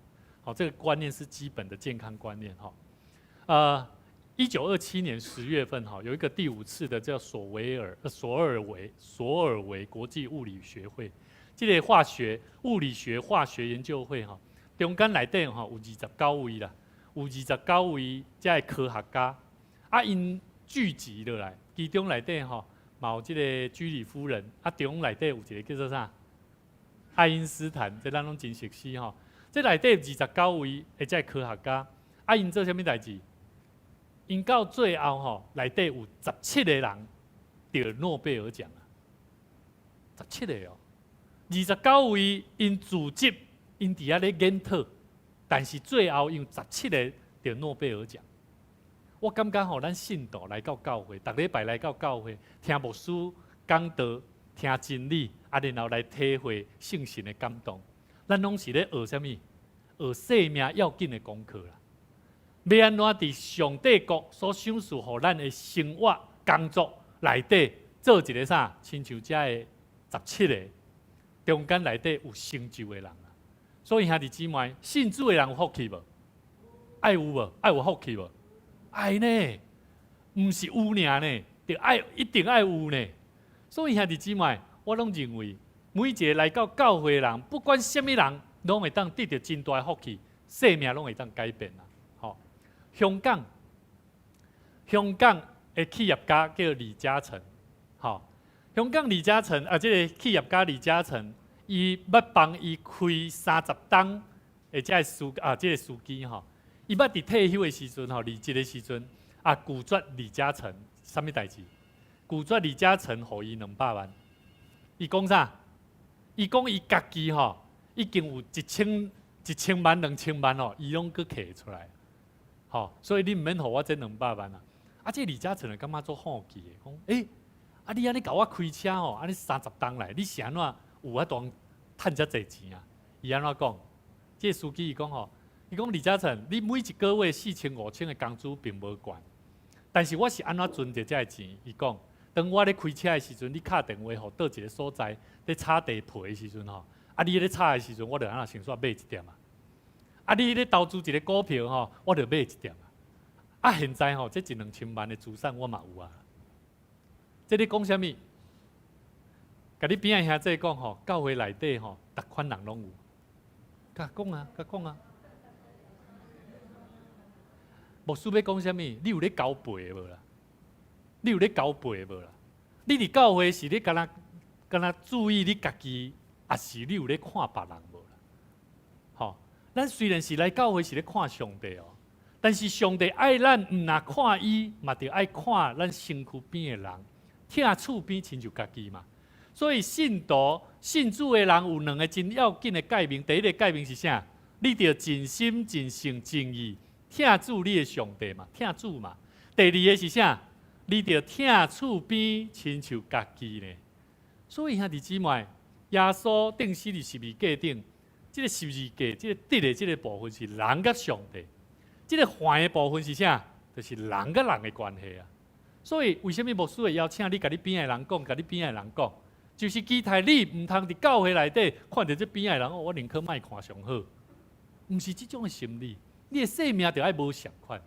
好，這個觀念是基本的健康觀念哈。1927年10月份哈，有一個第五次的叫索爾維國際物理學會，這個化學物理學化學研究會哈，中間內底哈有二十九位啦，有二十九位這个科學家，啊，𪜶聚集落來，其中內底吼嘛有這个居里夫人，啊，中內底有一个叫做啥？愛因斯坦，這咱攏真熟悉吼。這內底二十九位的這个科學家，啊，𪜶做啥物代誌？𪜶到最後吼，內底有十七个人得諾貝爾獎啊！十七個哦，二十九位𪜶組織，𪜶佇遐咧研討，但是最後用十七个得諾貝爾獎。我感覺吼，咱信徒來到教會，逐禮拜來到教會，聽牧師講道，聽真理，啊，然後來體會聖神的感動。咱攏是咧學啥物？學生命要緊的功課啦。欲按怎佇上帝國所賞賜予咱的生活工作內底做一個啥？親像遮的十七个中間內底有成就的人啊。所以兄弟姊妹，信主的人有福氣無？愛有無？愛有福氣無？愛呢？毋是有爾呢，著愛一定愛有呢。所以兄弟姊妹，我攏認為每一个來到教會的人，不管啥物人，攏會當得著真大的福氣，生命攏會當改變啦。吼，香港，香港的企業家叫李嘉誠，吼，香港李嘉誠啊，這个企業家李嘉誠，伊捌幫伊開30冬的這个司啊，這个司機吼，伊捌佇退休的時陣吼，離職的時陣啊，拒絕李嘉誠啥物代誌？拒絕李嘉誠予伊200萬。伊講啥？伊講伊家己吼，已經有一千萬、2000萬吼，伊攏閣摕出來，吼，所以你毋免予我這兩百萬啊。啊，這李嘉誠就感覺足好奇的，講，欸，啊你按呢共我開車吼，按呢30冬來，你是按怎有法度趁遮濟錢啊？伊按怎講？這个司機伊講吼，伊講李嘉誠，你每一個月四千五千的工資並無懸，但是我是按怎存著這个錢？伊講，當我咧開車的時陣，你敲電話予佗一个所在咧炒地皮的時陣吼，啊你咧炒的時陣，我就按怎先煞買一點啊。啊你咧投資一个股票吼，我就買一點啊。啊現在吼，這一兩千萬的資產我嘛有啊。這咧講啥物？共你邊仔兄弟講吼，教會內底吼，逐款人攏有。共講啊，共講啊。牧師欲講啥物？你有咧交陪無啦？你有咧交陪無啦？你佇教會是咧干焦干焦注意你家己，抑是你有咧看別人無啦？吼，咱雖然是來教會是咧看上帝哦，但是上帝愛咱，毋若看伊，嘛著愛看咱身軀邊的人，疼厝邊親像家己嘛。所以信徒信主的人有兩个真要緊的誡命，第一个誡命是啥？你著盡心、盡性、盡意疼主你的上帝嘛，疼主嘛。第二个是啥？你著疼厝邊親像家己呢。所以兄弟姊妹，耶穌釘死佇十字架頂，這个十字架，這个釘的這个部分是人佮上帝，這个橫的部分是啥？就是人佮人的關係啊。所以為啥物牧師會邀請你共你邊的人講，共你邊的人講，就是期待你毋通佇教會內底看著這邊的人，哦，我寧可莫看上好，毋是這種的心理。你的生命著愛無仝款。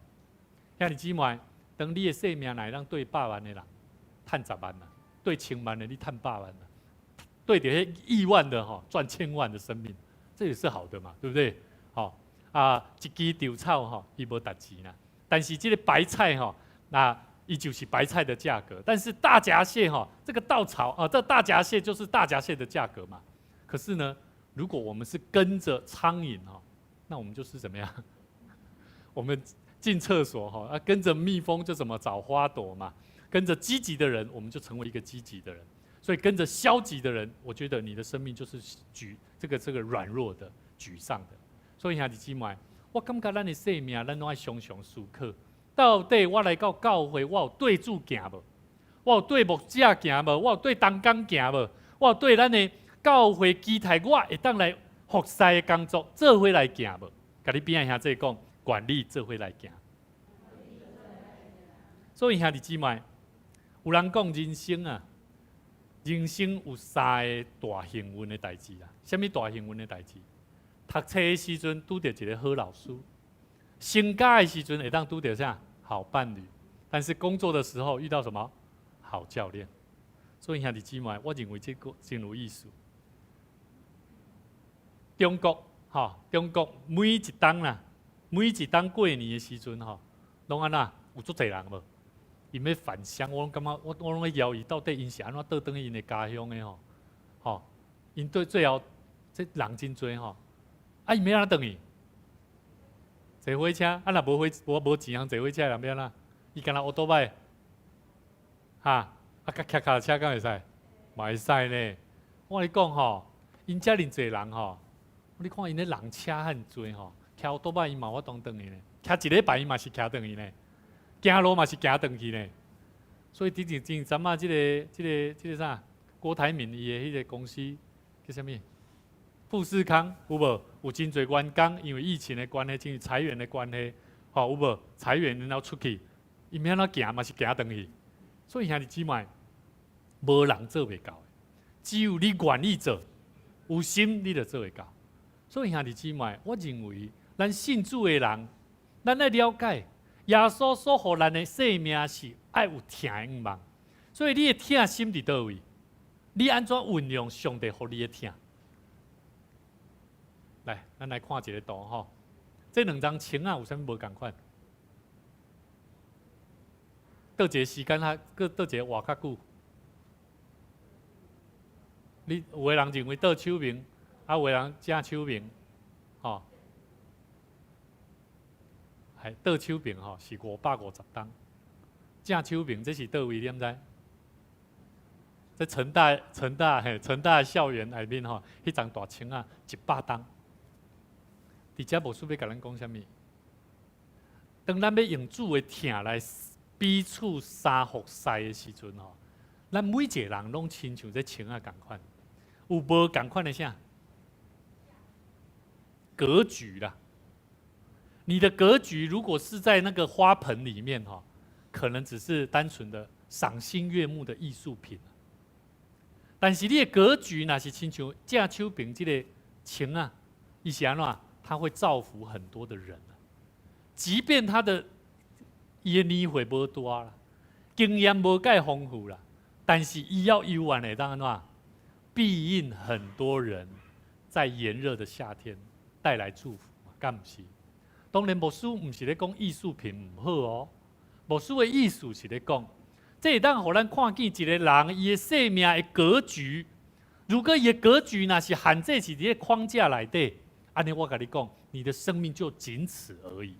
兄弟姊妹，當你的生命若會當對百萬的人趁10萬啊，對千萬的你趁百萬啊，對著彼億萬的吼賺千萬的生命，這也是好的嘛，對不對？吼啊，一支稻草吼，伊無值錢啦，但是這个白菜吼，那伊就是白菜的價格。但是大閘蟹吼，這個稻草啊，這大閘蟹就是大閘蟹的價格嘛。可是呢，如果我們是跟着蒼蠅吼，那我們就是怎麼樣？我們進廁所哈，啊，跟着蜜蜂就怎麼找花朵嘛。跟着積極的人，我們就成為一個積極的人。所以跟着消極的人，我覺得你的生命就是沮這個軟弱的、沮喪的。所以兄弟姊妹，我感覺咱的生命，咱攏愛常常思考，到底我來到教會，我有對主行無？我有對牧者行無？我有對同工行無？我有對咱的教會期待我會當來服侍的工作做伙來行無？共你邊仔兄弟講，管理做伙來行。所以兄弟姊妹，有人講人生啊，人生有三个大幸運的代誌啊。啥物大幸運的代誌？讀冊的時陣拄著一个好老師，成家的時陣會當拄著啥好伴侶，但是工作的時候遇到什麼好教練。所以兄弟姊妹，我認為這個真有意思。中國吼，中國每一冬啦，每一冬過年的時陣吼，攏按怎有足濟人無？𪜶欲返鄉，我攏感覺我攏咧猶豫，到底𪜶是按怎倒轉去𪜶的家鄉的吼？吼，𪜶對最後這人真濟吼，啊，𪜶欲按怎轉去？坐火車，啊，若無火無無錢通坐火車的人欲按怎？伊干焦烏多擺，哈，啊，佮騎跤踏車敢會使？嘛會使呢。我共你講吼，𪜶遮爾濟人吼，你看𪜶咧人車遐濟吼，騎烏多擺伊嘛有法度轉去呢，騎一禮拜伊嘛是騎轉去呢，行路嘛是行轉去呢。所以之前前陣仔這個啥？郭台銘伊的彼个公司叫啥物？富士康有無？有真濟員工因為疫情的關係，因為裁員的關係，吼有無？裁員然後出去，𪜶欲按怎行嘛是行轉去。所以兄弟姊妹，無人做袂到的，只有你願意做，有心你就做會到。所以兄弟姊妹，我認為咱信主的人，咱愛了解耶穌所予咱的生命是愛有疼的向望，所以你的疼心佇佗位？你按怎運用上帝予你的疼？來，咱來看一个圖吼，這兩張欉仔有啥物無仝款？佗一个時間較，閣佗一个活較久？你有的人認為倒手爿，啊，有的人正手爿，吼。係倒手爿吼是550冬，正手爿這是佗位？你毋知？在成大、成大嘿，成大校園內面吼，彼叢大欉仔100冬。佇遮牧師欲共咱講啥物？當咱欲用主的疼來彼此相服侍的時陣吼，咱每一个人攏親像這欉仔仝款，有無仝款的啥？格局啦。你的格局如果是在那個花盆裡面哈，可能只是單純的賞心悅目的藝術品。但是你的格局若是親像正手爿這个欉仔，伊是按怎？他會造福很多的人。即便他的伊的年歲無大啦，經驗無蓋豐富啦，但是伊猶原會當按怎？庇蔭很多人在炎熱的夏天帶來祝福，敢毋是？當然，牧師毋是咧講藝術品毋好哦。牧師的意思是咧講，這會當予咱看見一個人伊的生命的格局。如果伊的格局若是限制佇這个框架內底，按呢我共你講，你的生命就僅此而已。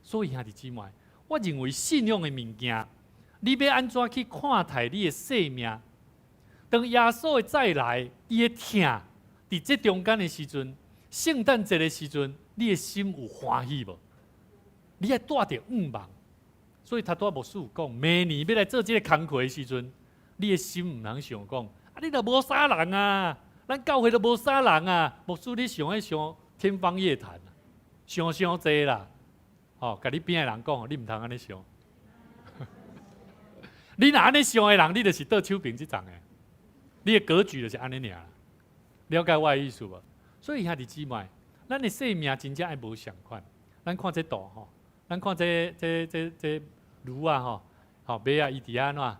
所以兄弟姊妹，我認為信仰的物件，你欲按怎去看待你的生命？當耶穌的再來，伊的疼佇這中間的時陣，聖誕節的時陣，你的心有歡喜無？你愛帶著向望。所以頭拄仔牧師有講，明年欲來做這个工課的時陣，你的心毋通想講，啊，你都無啥人啊，咱教會都無啥人啊。牧師，你想彼想天方夜譚，想傷濟啦。吼，共你邊的人講，你毋通按呢想。你若按呢想的人，你就是倒手爿這叢的，你的格局就是按呢爾。了解我的意思無？所以兄弟姊妹，咱的生命真正愛無相仝。咱看這圖吼，咱看這這這這驢仔吼，吼馬仔伊佇遐按怎？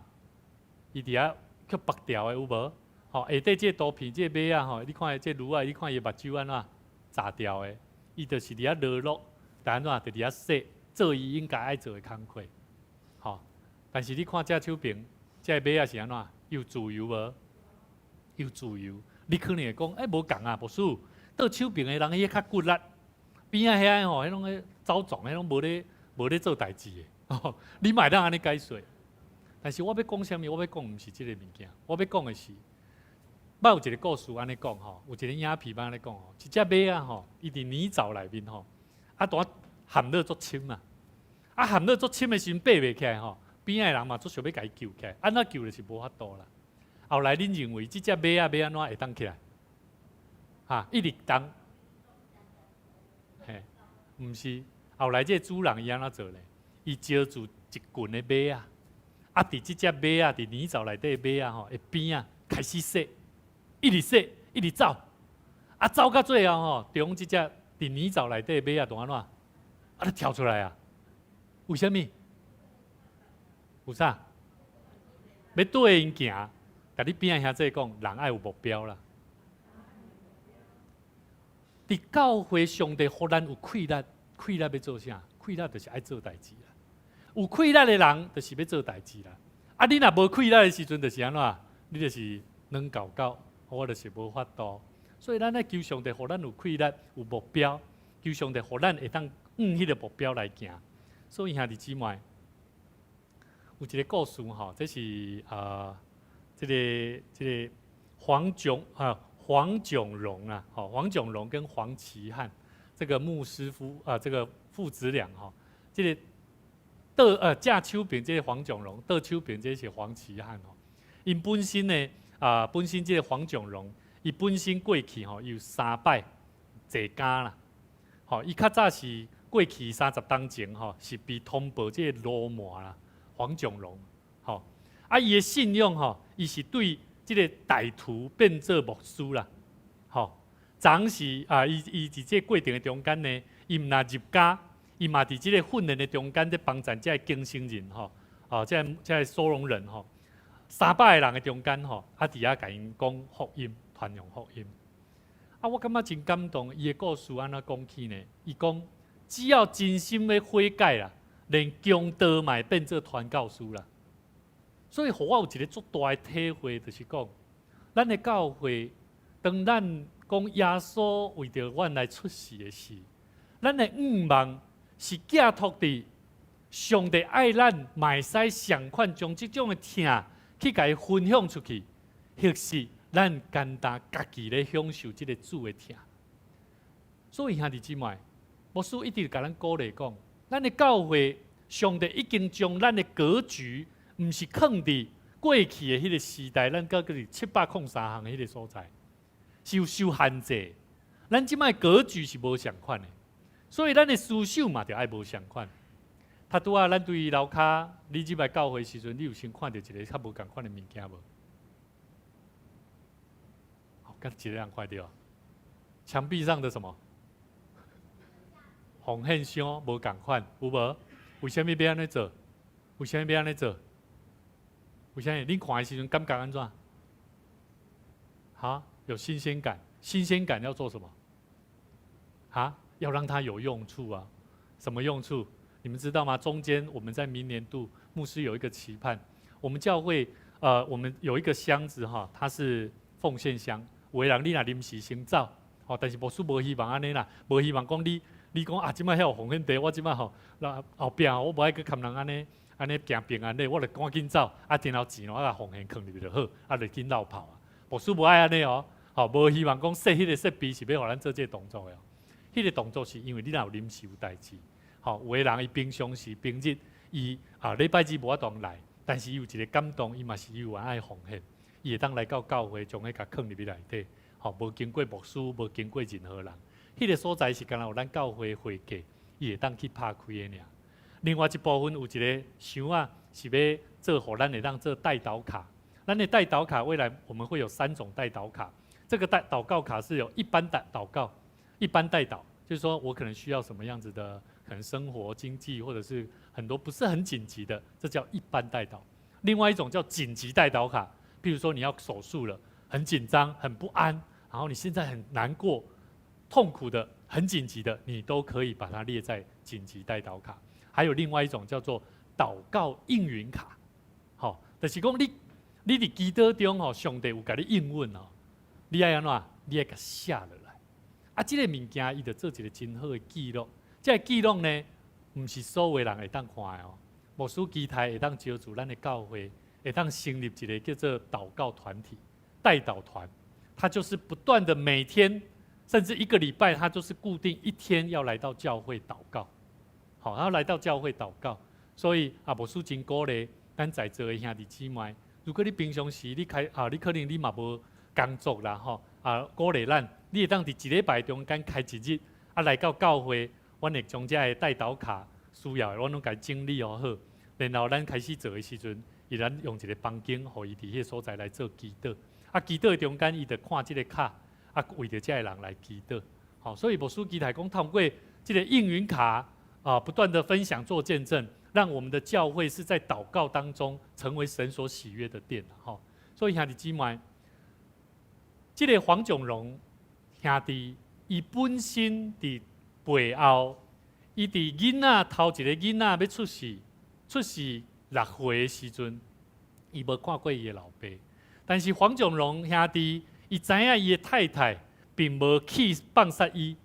伊佇遐去縛牢的有無？吼，下底這個圖片這個馬仔吼，你看這驢仔，你看伊目睭按怎？眨牢的，伊就是佇遐勞碌，但按怎？就佇遐洗，做伊應該愛做的工課。吼，但是你看正手爿，這個馬仔是按怎？有自由無？有自由。你可能會講，欸，無仝啊，牧師，倒手爿的人彼較骨力，邊仔遐吼，彼攏咧走傱，彼攏無咧做代誌的。你嘛會當按呢解說。但是我欲講啥物？我欲講毋是這个物件，我欲講的是，捌有一个故事按呢講吼，有一个影片按呢講吼，一隻馬仔吼，伊佇泥沼內面吼，啊，拄仔陷落足深啊，啊，陷落足深的時陣爬袂起來吼，邊仔的人嘛足想欲共伊救起來，按怎救就是無法度啦。後來恁認為這隻馬仔欲按怎會當起來？哈，一直動，嘿，毋是。後來這個主人伊按怎做咧？伊招住一群的馬仔，啊，佇這隻馬仔佇泥沼內底的馬仔吼，的邊仔開始洗，一直洗，一直走，啊，走到最後吼，將這隻佇泥沼內底的馬仔就按怎？啊，就跳出來啊！為啥物？有啥？欲綴𪜶行，共你邊仔兄弟講，人愛有目標啦。佇教會上帝予咱有氣力，氣力欲做啥？氣力就是愛做代誌啦。有氣力的人，就是欲做代誌啦。啊，你若無氣力的時陣，就是按怎？你就是軟厚厚，我就是無法度。所以咱愛求上帝，予咱有氣力、有目標，求上帝予咱會當向彼个目標來行。所以兄弟姊妹，有一个故事吼，這是啊，這個黃炯榮啊，吼，黃炯榮跟黃奇漢這個牧師夫啊，這個父子倆吼，這個倒正手爿這個黃炯榮，倒手爿這是黃奇漢吼。𪜶本身呢啊，本身這個黃炯榮，伊本身過去吼有三擺坐監啦，吼，伊較早是過去30冬前吼，是被通報這個鱸鰻啦，黃炯榮，吼，啊，伊的信仰吼，伊是對這個歹徒變做牧師啦，吼，昨是啊，伊佇這個過程的中間呢，伊毋但入監，伊嘛佇這个訓練的中間，咧幫贊這个更生人吼，啊，這个收容人吼，300個人的中間吼，啊，佇遐共𪜶講福音，傳揚福音。啊，我感覺真感動，伊的故事按怎講起呢？伊講，只要真心欲悔改啦，連強盜嘛會變做傳教士啦。所以，予我有一个足大的體會，就是講，咱的教會，當咱講耶穌為著阮來出世的時，咱的向望是寄託佇上帝愛咱，嘛會使仝款將這種的疼去共伊分享出去，抑是咱簡單家己咧享受這个主的疼。所以兄弟姊妹，牧師一直共咱鼓勵講，咱的教會，上帝已經將咱的格局，毋是囥佇過去的彼个時代，咱閣閣佇703巷的彼个所在，是有受限制。咱這擺格局是無仝款的，所以咱的思想嘛，著愛無仝款。頭拄仔咱對樓跤，你入來教會時陣，你有先看著一个較無仝款的物件無？好，敢一个人看著？牆壁上的什麼？奉獻箱無仝款，有無？為啥物欲按呢做？為啥物欲按呢做？為啥物？恁看的時陣感覺按怎？哈，有新鮮感。新鮮感要做什麼？哈，要讓它有用處啊！什麼用處？你們知道嗎？中間我們在明年度牧師有一個期盼，我們教會我們有一個箱子哈，它是奉獻箱。有的人你若臨時先走，吼，但是牧師無希望按呢啦，無希望講你講啊，這擺遐有奉獻袋，我這擺吼，那後壁我無愛閣含人按呢按呢行平安咧，我就趕緊走，啊，然後錢我共奉獻囥入去就好，啊，就緊落跑啊。牧師無愛按呢哦，吼，無希望講設彼個設備是欲予咱做這個動作的哦。彼個動作是因為你若有臨時有代誌，吼，有的人伊平常時平日伊啊禮拜日無法度來，但是伊有一個感動，伊嘛是有愛奉獻，伊會當來到教會將彼共囥入去內底，吼，無經過牧師，無經過任何人，彼個所在是干焦有咱教會會計，伊會當去拍開的爾。另外一部分有一個箱仔，是欲做予咱會當做代禱卡。咱的代禱卡未來我們會有三種代禱卡。這個代禱告卡是有一般的禱告，一般代禱，就是說我可能需要什麼樣子的，可能生活經濟或者是很多不是很緊急的，這叫一般代禱。另外一種叫緊急代禱卡，譬如說你要手術了，很緊張、很不安，然後你現在很難過、痛苦的、很緊急的，你都可以把它列在緊急代禱卡。還有另外一種叫做禱告應允卡，好，就是講你佇祈禱中吼，上帝有共你應允哦，你愛按怎？你愛共寫落來。啊，這个物件伊就做一個真好的記錄。這个記錄呢，毋是所有人會當看的哦。牧師期待會當招聚咱的教會，會當成立一個叫做禱告團體、代禱團。他就是不斷的每天，甚至一個禮拜，他就是固定一天要來到教會禱告。好，他來到教會禱告。所以啊，牧師真鼓勵咱在座的兄弟姊妹，如果你平常時你開啊，你可能你嘛無工作啦吼，啊，鼓勵咱，你會當佇一禮拜中間開一日，啊，來到教會，阮會將這个代禱卡需要的，阮攏共整理好，然後咱開始做的時陣，伊咱用一個房間，予伊佇彼个所在來做祈禱。啊，祈禱的中間，伊就看這个卡，啊，為著這个人來祈禱。好，所以牧師期待講，透過這个應允卡啊，不斷的分享做見證，讓我們的教會是在禱告當中成為神所喜悅的殿。吼，所以兄弟姊妹，這个黃炯榮兄弟，伊本身佇背後，伊佇囡仔頭一个囡仔欲出世，出世6歲的時陣，伊無看過伊的老爸。但是黃炯榮兄弟，伊知影伊的太太並無去放殺伊。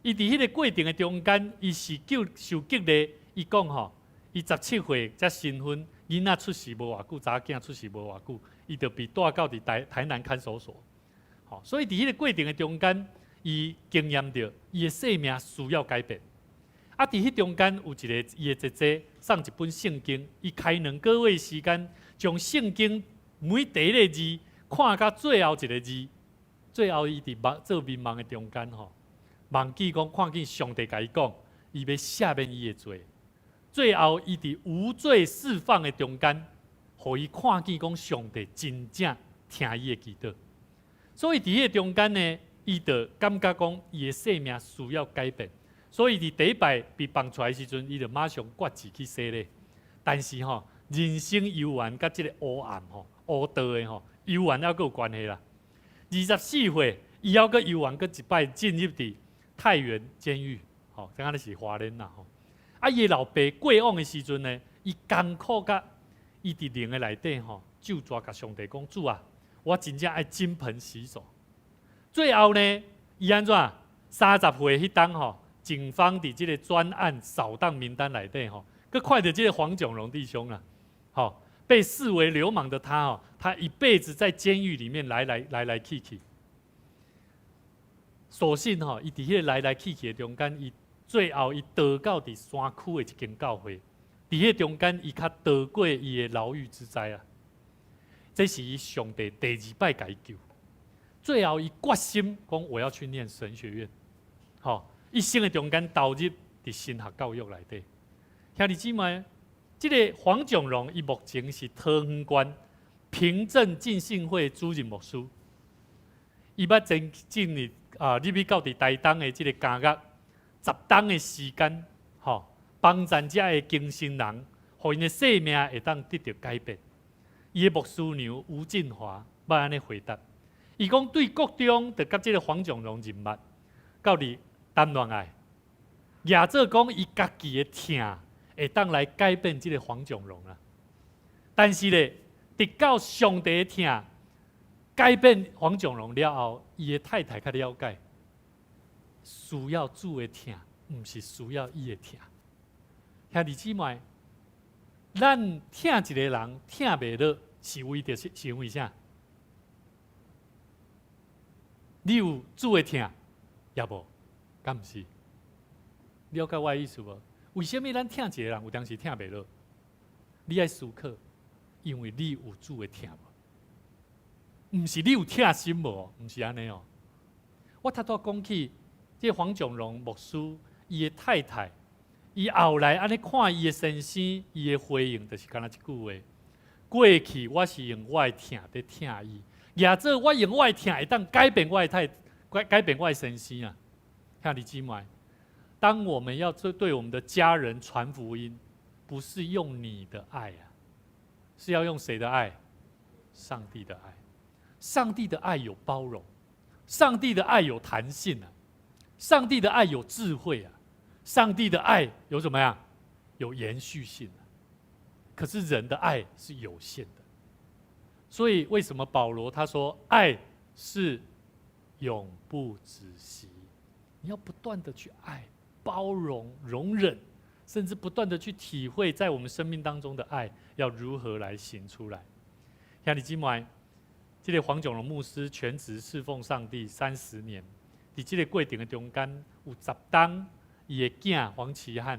伊佇彼个過程的中間，伊是叫受激勵。伊講吼，伊17歲才新婚，囡仔出世無偌久，查某囝出世無偌久，伊就被帶到佇台南看守所。吼，所以佇彼个過程的中間，伊經驗著伊的生命需要改變。啊，佇彼中間有一个伊的姐姐送一本聖經，伊開2個月時間，將聖經每第一个字看到最後一个字，最後伊佇夢做眠夢的中間吼，夢見講看見上帝共伊講，伊欲赦免伊的罪。最後伊佇無罪釋放的中間，予伊看見講上帝真正聽伊的祈禱。所以佇彼个中間呢，伊就感覺講伊的生命需要改變。所以佇第一擺被放出來時陣，伊就馬上決志去洗禮。但是吼，人生猶原佮這個黑暗吼、烏道的吼，猶原猶閣有關係啦。24歲，伊猶閣猶原閣一擺進入佇太原監獄，吼，這按呢是花蓮啦吼。啊，伊的老爸過往的時陣呢，伊艱苦佮伊佇靈的內底吼，咒詛共上帝講：主啊，我真正愛金盆洗手。最後呢，伊按怎？30歲彼冬吼，警方佇這個專案掃蕩名單內底吼，閣看著這個黃炯榮弟兄啊，吼，被視為流氓的他哦，他一輩子在監獄裡面來來來來去去。所幸吼，伊佇彼個來來去去的中間，伊最後伊逃到佇山區的一間教會，佇彼個中間，伊較逃過伊的牢獄之災啊。這是伊上帝第二擺共伊救。最後，伊決心講我要去念神學院，吼，一生的中間投入佇神學教育內底。兄弟姊妹，這個黃炯榮伊目前是桃園縣平鎮浸信會主任牧師。伊捌曾進入啊，入去到佇台東的這個監獄，10冬的時間，吼，幫贊遮的更新人，予𪜶的生命會當得著改變。伊的牧師娘吳進華捌按呢回答，伊講對國中就佮這個黃炯榮認捌，到佇談戀愛，也做講伊家己的疼會當來改變這個黃炯榮啊。但是咧，直到上帝的疼改變黃炯榮了後，伊的太太較了解，需要主的疼，毋是需要伊的疼。兄弟姊妹，咱疼一個人疼袂落，是為著是是因為啥？你有主的疼，也無，敢毋是？了解我的意思無？為啥物咱疼一個人有當時疼袂落？你愛思考，因為你有主的疼無？毋是你有疼心無？毋是按呢哦。我拄拄講起，這個黃炯榮牧師，伊的太太，伊後來按呢看伊的先生，伊的回應就是敢若這句話：過去我是用我的疼佇疼伊，也做我用我的疼會當改變我的太改改變我的先生啊。兄弟姊妹，當我們要做對我們的家人傳福音，不是用你的愛啊，是要用誰的愛？上帝的愛。上帝的愛有包容，上帝的愛有彈性啊，上帝的愛有智慧啊，上帝的愛有怎麼樣？有延續性啊。可是人的愛是有限的，所以為什麼保羅他說愛是永不止息？你要不斷的去愛、包容、容忍，甚至不斷的去體會，在我們生命當中的愛要如何來行出來。兄弟姊妹，這個黃炯榮牧師全職侍奉上帝30年，佇這個過程的中間，有10冬，伊的囝黃奇漢，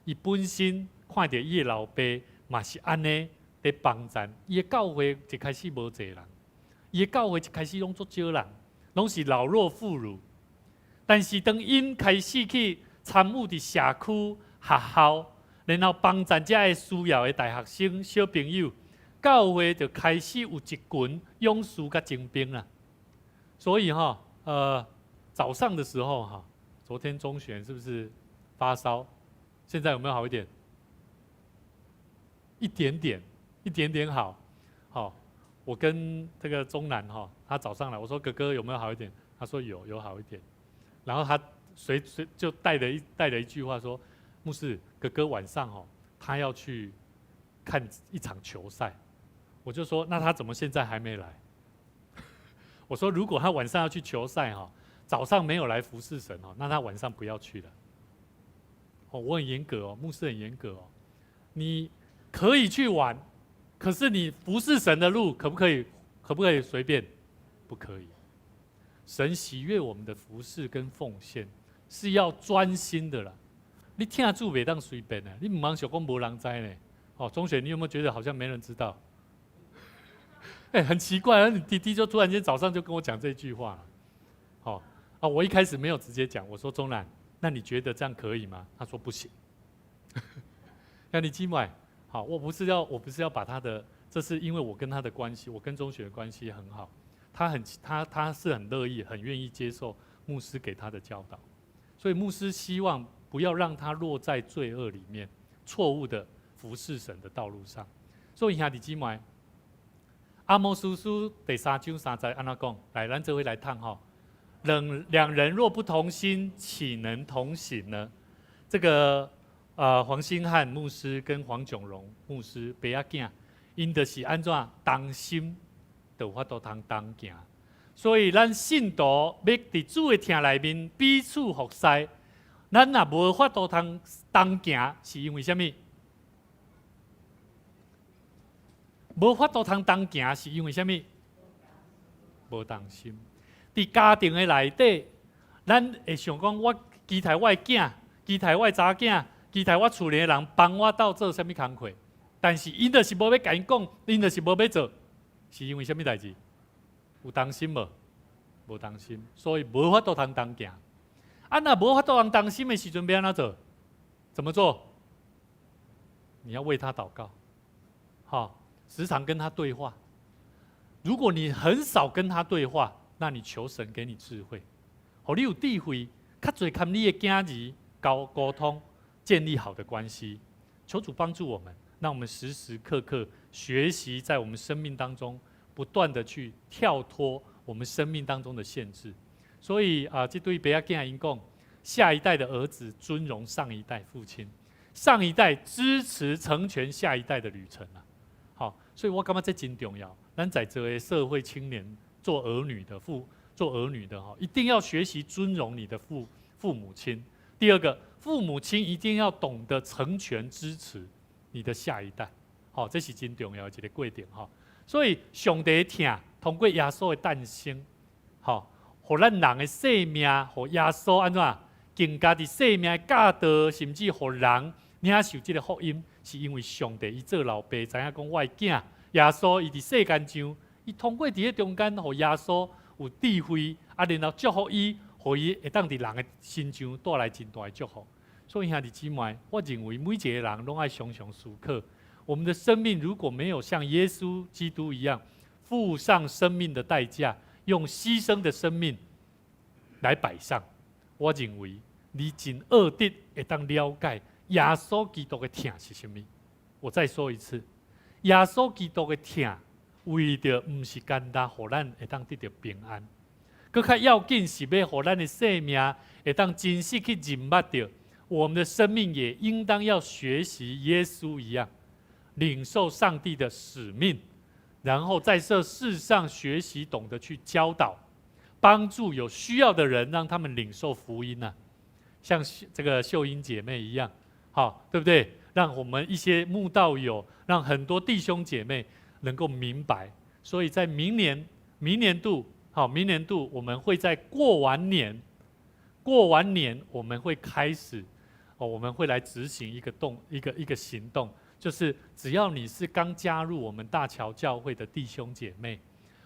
伊本身看著伊的老爸嘛是按呢佇幫贊，伊的教會一開始無濟人，伊的教會一開始攏足少人，攏是老弱婦孺。但是當𪜶開始去參與佇社區、學校，然後幫贊遮的需要的大學生、小朋友，教會就開始有一群勇士佮精兵啦。所以哈，早上的時候哈，昨天中選是不是發燒？現在有沒有好一點？一點點，一點點好。好，我跟這個中南哈，他早上來，我說哥哥有沒有好一點？他說有，有好一點。然後他隨隨就帶了一句話說：牧師哥哥晚上哦，他要去看一場球賽。我就說那他怎麼現在還沒來？我說如果他晚上要去球賽哈，早上沒有來服侍神哦，那他晚上不要去了。哦，我很嚴格哦，牧師很嚴格哦。你可以去玩，可是你服侍神的路可不可以？可不可以隨便？不可以。神喜悅我們的服侍跟奉獻，是要專心的啦。你疼主袂當隨便的，你毋通想講無人知呢。哦，中學你有沒有覺得好像沒人知道？哎，很奇怪，你弟弟就突然間早上就跟我講這句話了。好啊，我一開始沒有直接講，我說中南，那你覺得這樣可以嗎？他說不行。那你記買，好，我不是要把他的，這是因為我跟他的關係，我跟中學的關係很好，他很他他是很樂意、很願意接受牧師給他的教導，所以牧師希望不要讓他落在罪惡裡面，錯誤的服侍神的道路上。所以兄弟姊妹，阿摩司書第三章三節按怎講？來，咱做伙來讀吼。兩人若不同心，豈能同行呢？這個黃興漢牧師跟黃炯榮牧師爸仔囝，𪜶就是按怎同心，就有法度通同行。所以咱信徒欲佇主的疼內面彼此服侍，咱若無法度通同行，是因為啥物？無法度通同行，是因為啥物？無同心。佇家庭的內底，咱會想講，我期待我的囝，期待我的查囝，期待我厝裡的人幫我鬥做啥物工課，但是𪜶就是無欲共𪜶講，𪜶就是無欲做，是因為啥物代誌？有同心無？無同心，所以無法度通同行。啊，若無法度通同心的時陣，欲按怎做？怎麼做？你要為他禱告，好，時常跟他對話。如果你很少跟他對話，那你求神給你智慧，予你有智慧，較濟佮你的囝兒溝溝通，建立好的關係。求主幫助我們，讓我們時時刻刻學習，在我們生命當中不斷的去跳脫我們生命當中的限制。所以啊，這對爸仔囝𪜶講，下一代的兒子尊榮上一代父親，上一代支持成全下一代的旅程啊。好，所以我感覺這真重要。咱在座的社會青年，做兒女的父，做兒女的哈，一定要學習尊榮你的父母親。第二個，父母親一定要懂得成全支持你的下一代。好，這是真重要的一個過程哈。所以上帝疼，通過耶穌的誕生，好，予咱人的生命，予耶穌按怎更加佇生命的教導，甚至予人領受這個福音，是因為上帝伊做老爸，知影講我的囝耶穌伊佇世間上，伊通過佇彼中間，予耶穌有智慧，啊，然後祝福伊，予伊會當佇人的身上帶來真大的祝福。所以兄弟姊妹，我認為每一個人攏愛常常思考，我們的生命如果沒有像耶穌基督一樣付上生命的代價，用犧牲的生命來擺上，我認為你真學得會當了解耶穌基督的疼是啥物。我再說一次，耶穌基督的疼，為著毋是干焦予咱會當得著平安，閣較要緊是欲予咱的生命會當真實去認捌著，我們的生命也應當要學習耶穌一樣，領受上帝的使命，然後在這世上學習懂得去教導、幫助有需要的人，讓他們領受福音呢。像這個秀英姐妹一樣，好，對不對？讓我們一些慕道友，讓很多弟兄姐妹能夠明白。所以在明年，明年度，好，明年度我們會在過完年，過完年我們會開始，哦，我們會來執行一個動，一個一個行動，就是只要你是剛加入我們大橋教會的弟兄姐妹，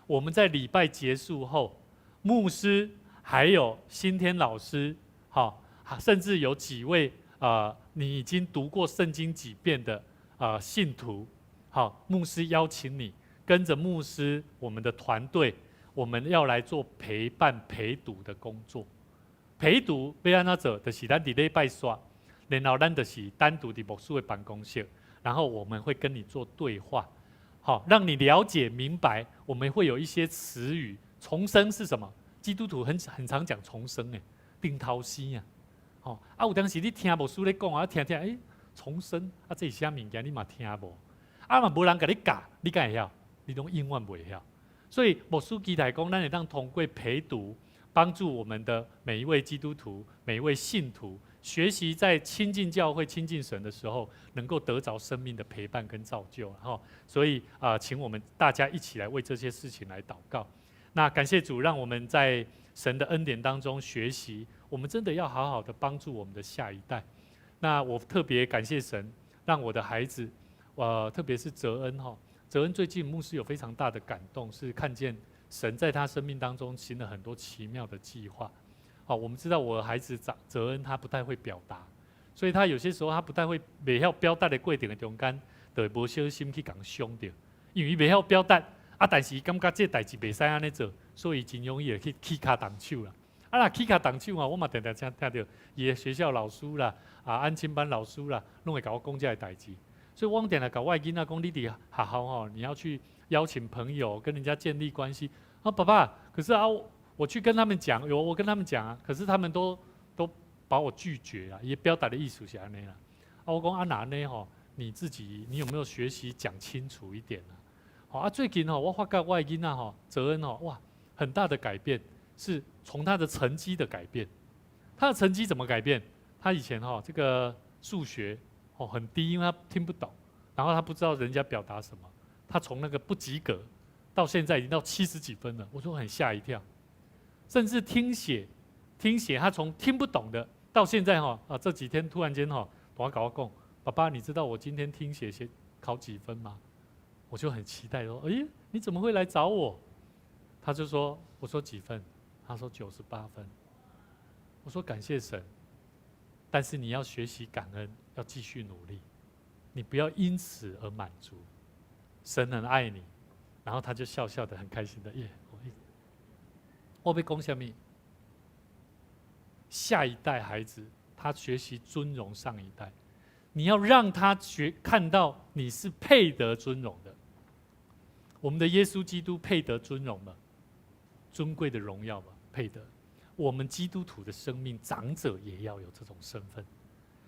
我們在禮拜結束後，牧師還有新天老師，好，甚至有幾位你已經讀過聖經幾遍的信徒，好，牧師邀請你跟着牧師，我們的團隊，我們要來做陪伴陪讀的工作。陪讀欲按怎做，就是咱佇禮拜煞，然後咱就是單獨佇牧師的辦公室，然後我們會跟你做對話，好，讓你了解明白。我們會有一些詞語，重生是什麼？基督徒很常講重生，誒，重頭生啊，吼啊，有當時你聽牧師咧講啊，聽聽，欸，重生啊，這是啥物件？你嘛聽無？啊嘛無人共你教，你敢會曉？你攏永遠袂曉。所以牧師期待講，咱會當通過陪讀，幫助我們的每一位基督徒、每一位信徒，學習在親近教會、親近神的時候，能夠得著生命的陪伴跟造就。哈，所以啊，請我們大家一起來為這些事情來禱告。那感謝主，讓我們在神的恩典當中學習，我們真的要好好的幫助我們的下一代。那我特別感謝神，讓我的孩子，特別是澤恩哈，澤恩最近牧師有非常大的感動，是看見神在他生命當中行了很多奇妙的計劃。好，我們知道我的孩子澤澤恩他不太會表達，所以他有些時候他不太會袂曉表達的過程的中間，就會無小心去共傷著，因為伊袂曉表達，啊，但是伊感覺這代誌袂使按呢做，所以真容易會去起跤動手啦。啊，啊，若起跤動手啊，我嘛定定聽聽著伊的學校老師啦，啊安親班老師啦，攏會共我講這个代誌。所以我定定共我的囡仔講，你佇學校吼，你要去邀請朋友，跟人家建立關係。啊，爸爸，可是啊，我去跟他們講，有我跟他們講啊，可是他們都把我拒絕啊，伊表達的意思是按呢啦。啊，我講啊，若按呢吼，你自己你有沒有學習講清楚一點啊？好啊，最近吼，我發覺我的囡仔吼，澤恩吼，哇，很大的改變，是從他的成績的改變。他的成績怎麼改變？他以前哈這個數學哦很低，因為他聽不懂，然後他不知道人家表達什麼。他從那個不及格到現在已經到七十幾分了，我說很嚇一跳。甚至聽寫，聽寫他從聽不懂的到現在哈啊這幾天突然間哈，我共我講，爸爸，你知道我今天聽寫寫考幾分嗎？我就很期待說，哎，你怎麼會來找我？他就說，我說幾分？他說98分。我說感謝神，但是你要學習感恩，要繼續努力，你不要因此而滿足。神很愛你，然後他就笑笑的，很開心的耶。我欲講啥物？下一代孩子，他學習尊榮上一代，你要讓他學看到你是配得尊榮的。我們的耶穌基督配得尊榮嗎？尊貴的榮耀嗎？配得。我們基督徒的生命，長者也要有這種身份。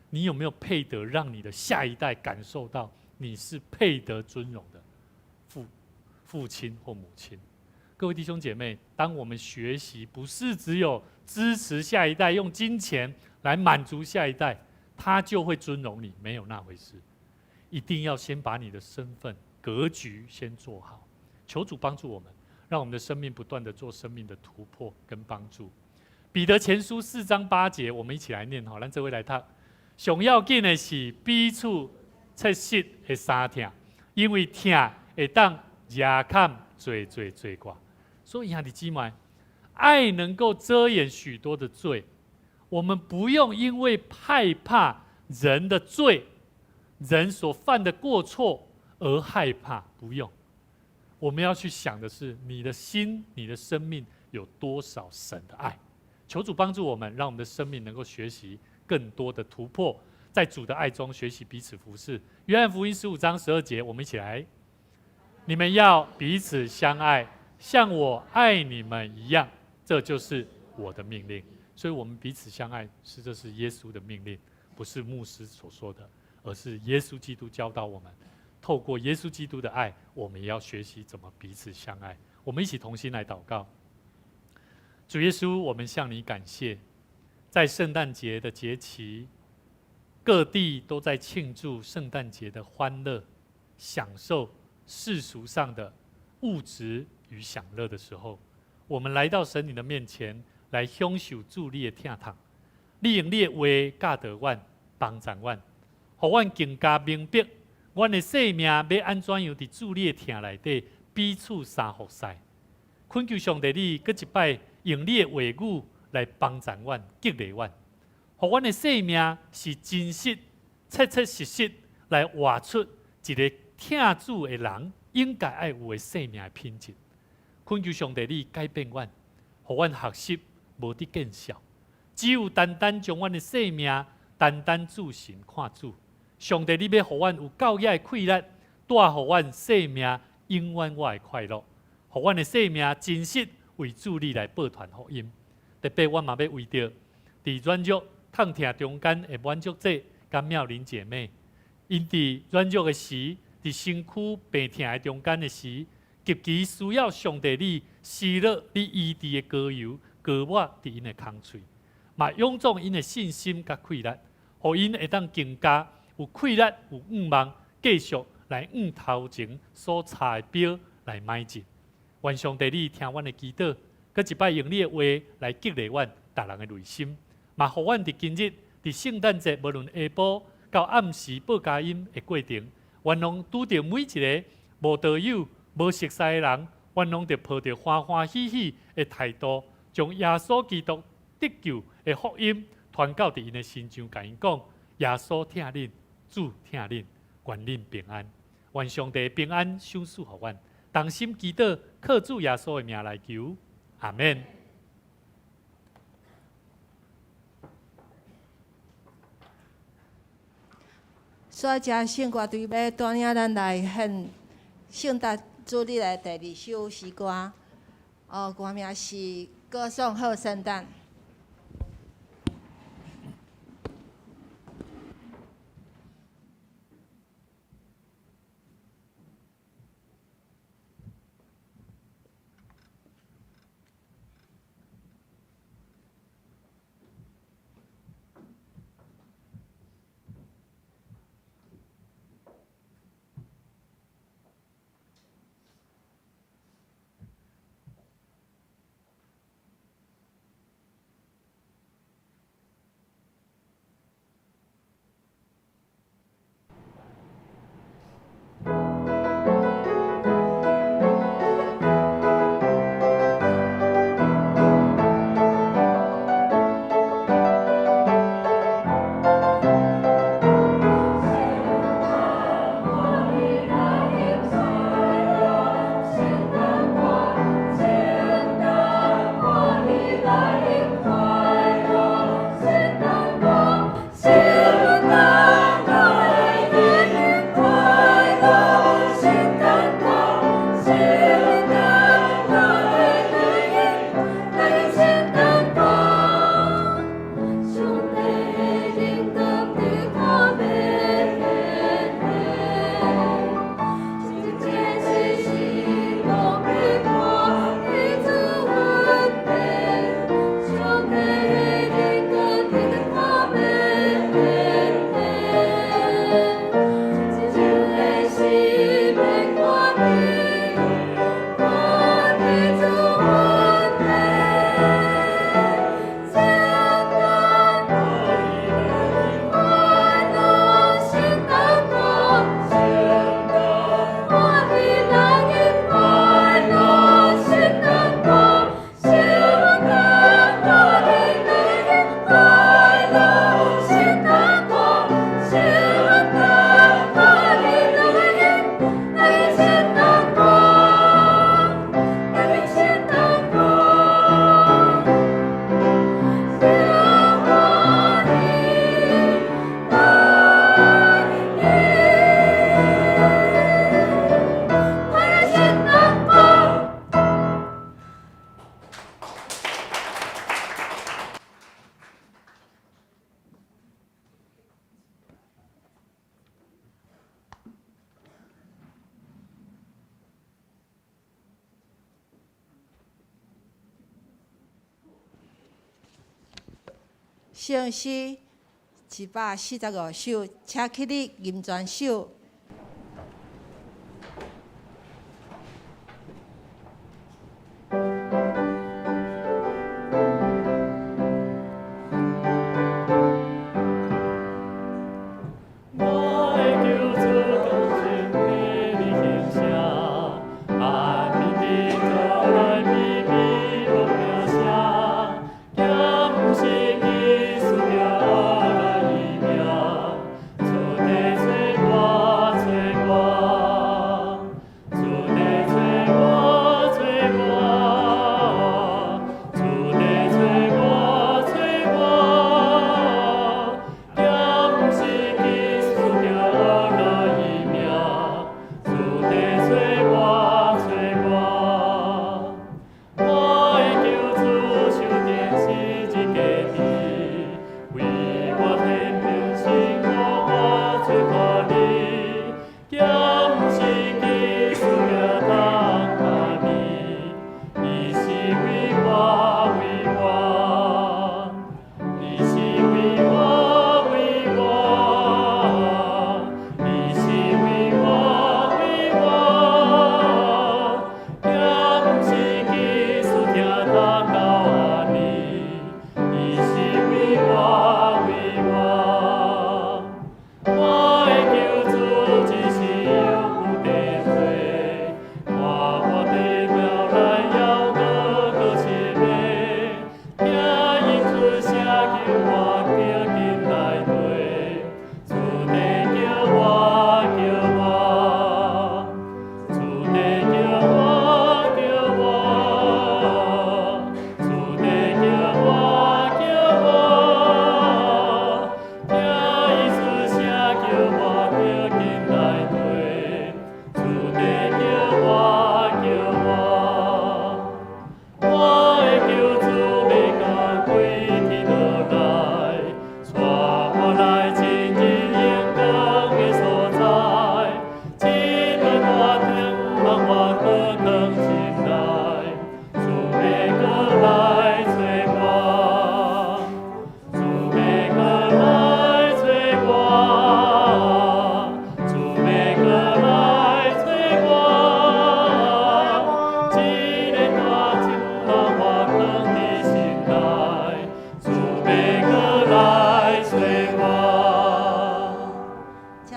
你有沒有配得讓你的下一代感受到你是配得尊榮的父親或母親？各位弟兄姐妹，當我們學習，不是只有支持下一代，用金錢來滿足下一代，他就會尊榮你，沒有那回事。一定要先把你的身份格局先做好，求主幫助我們，讓我們的生命不斷的做生命的突破跟幫助。彼得前書4章8節，我們一起來念哈，咱做伙來讀。上要緊的是彼此切實的相疼，因為疼會當遮蓋濟濟罪過。所以兄弟姊妹，愛能夠遮掩許多的罪。我們不用因為害怕人的罪、人所犯的過錯而害怕，不用。我們要去想的是，你的心、你的生命有多少神的愛。求主幫助我們，讓我們的生命能夠學習更多的突破，在主的愛中學習彼此服侍。約翰福音15章12節，我們一起來：你們要彼此相愛，像我愛你們一樣，這就是我的命令。所以，我們彼此相愛，是這是耶穌的命令，不是牧師所說的，而是耶穌基督教導我們。透過耶穌基督的愛，我們也要學習怎麼彼此相愛。我們一起同心來禱告。主耶穌，我們向你感謝，在聖誕節的節期，各地都在慶祝聖誕節的歡樂，享受世俗上的物質與享樂的時候，我們來到神你的面前，來享受主你的疼痛。你用你的話教導阮，幫助阮，予阮更加明白，阮的生命欲按怎樣佇主你的疼內底彼此相服侍。懇求上帝，你閣一擺用你的話語來幫助阮、激勵阮，予阮的生命是真實、切切實實來活出一個疼主的人應該愛有的生命的品質。懇求上帝，你改變阮，予阮學習無佇見笑，只有單單將阮的生命單單注神看主。上帝，你欲予阮有夠額的氣力，帶予阮生命永遠我的快樂，予阮的生命真實為主你來報傳福音。特別我嘛欲為著佇軟弱痛疼中間的滿足者佮妙玲姐妹，𪜶佇軟弱的時，佇身軀病痛的中間的時，極其需要上帝你施落你醫治的膏油，膏抹佇𪜶的空喙，嘛勇壯𪜶的信心佮氣力，予𪜶會當更加有氣力、有向望，繼續來向頭前所差的標來邁進。願上帝你聽阮的祈禱，閣一擺用你的話來激勵阮逐人的內心，嘛予阮佇今日佇聖誕節，無論下晡到暗時報佳音的過程，阮攏拄著每一个無道友、無熟似的人，阮攏著抱著歡歡喜喜的態度，將耶穌基督得救的福音傳到佇𪜶的身上，共𪜶講：耶穌疼恁，主疼恁，願恁平安，願上帝平安賞賜予阮。同心祈禱，靠主耶穌的名來求，阿門。煞遮圣歌队欲带领咱来献圣诞主日的第二首诗歌，哦，歌名是《歌颂贺圣诞》。圣诗145首，请起立吟全首。我的救主降生伯利恒城，安眠伫厝内微微无名声，兼是基督叫来伊名，出地做我。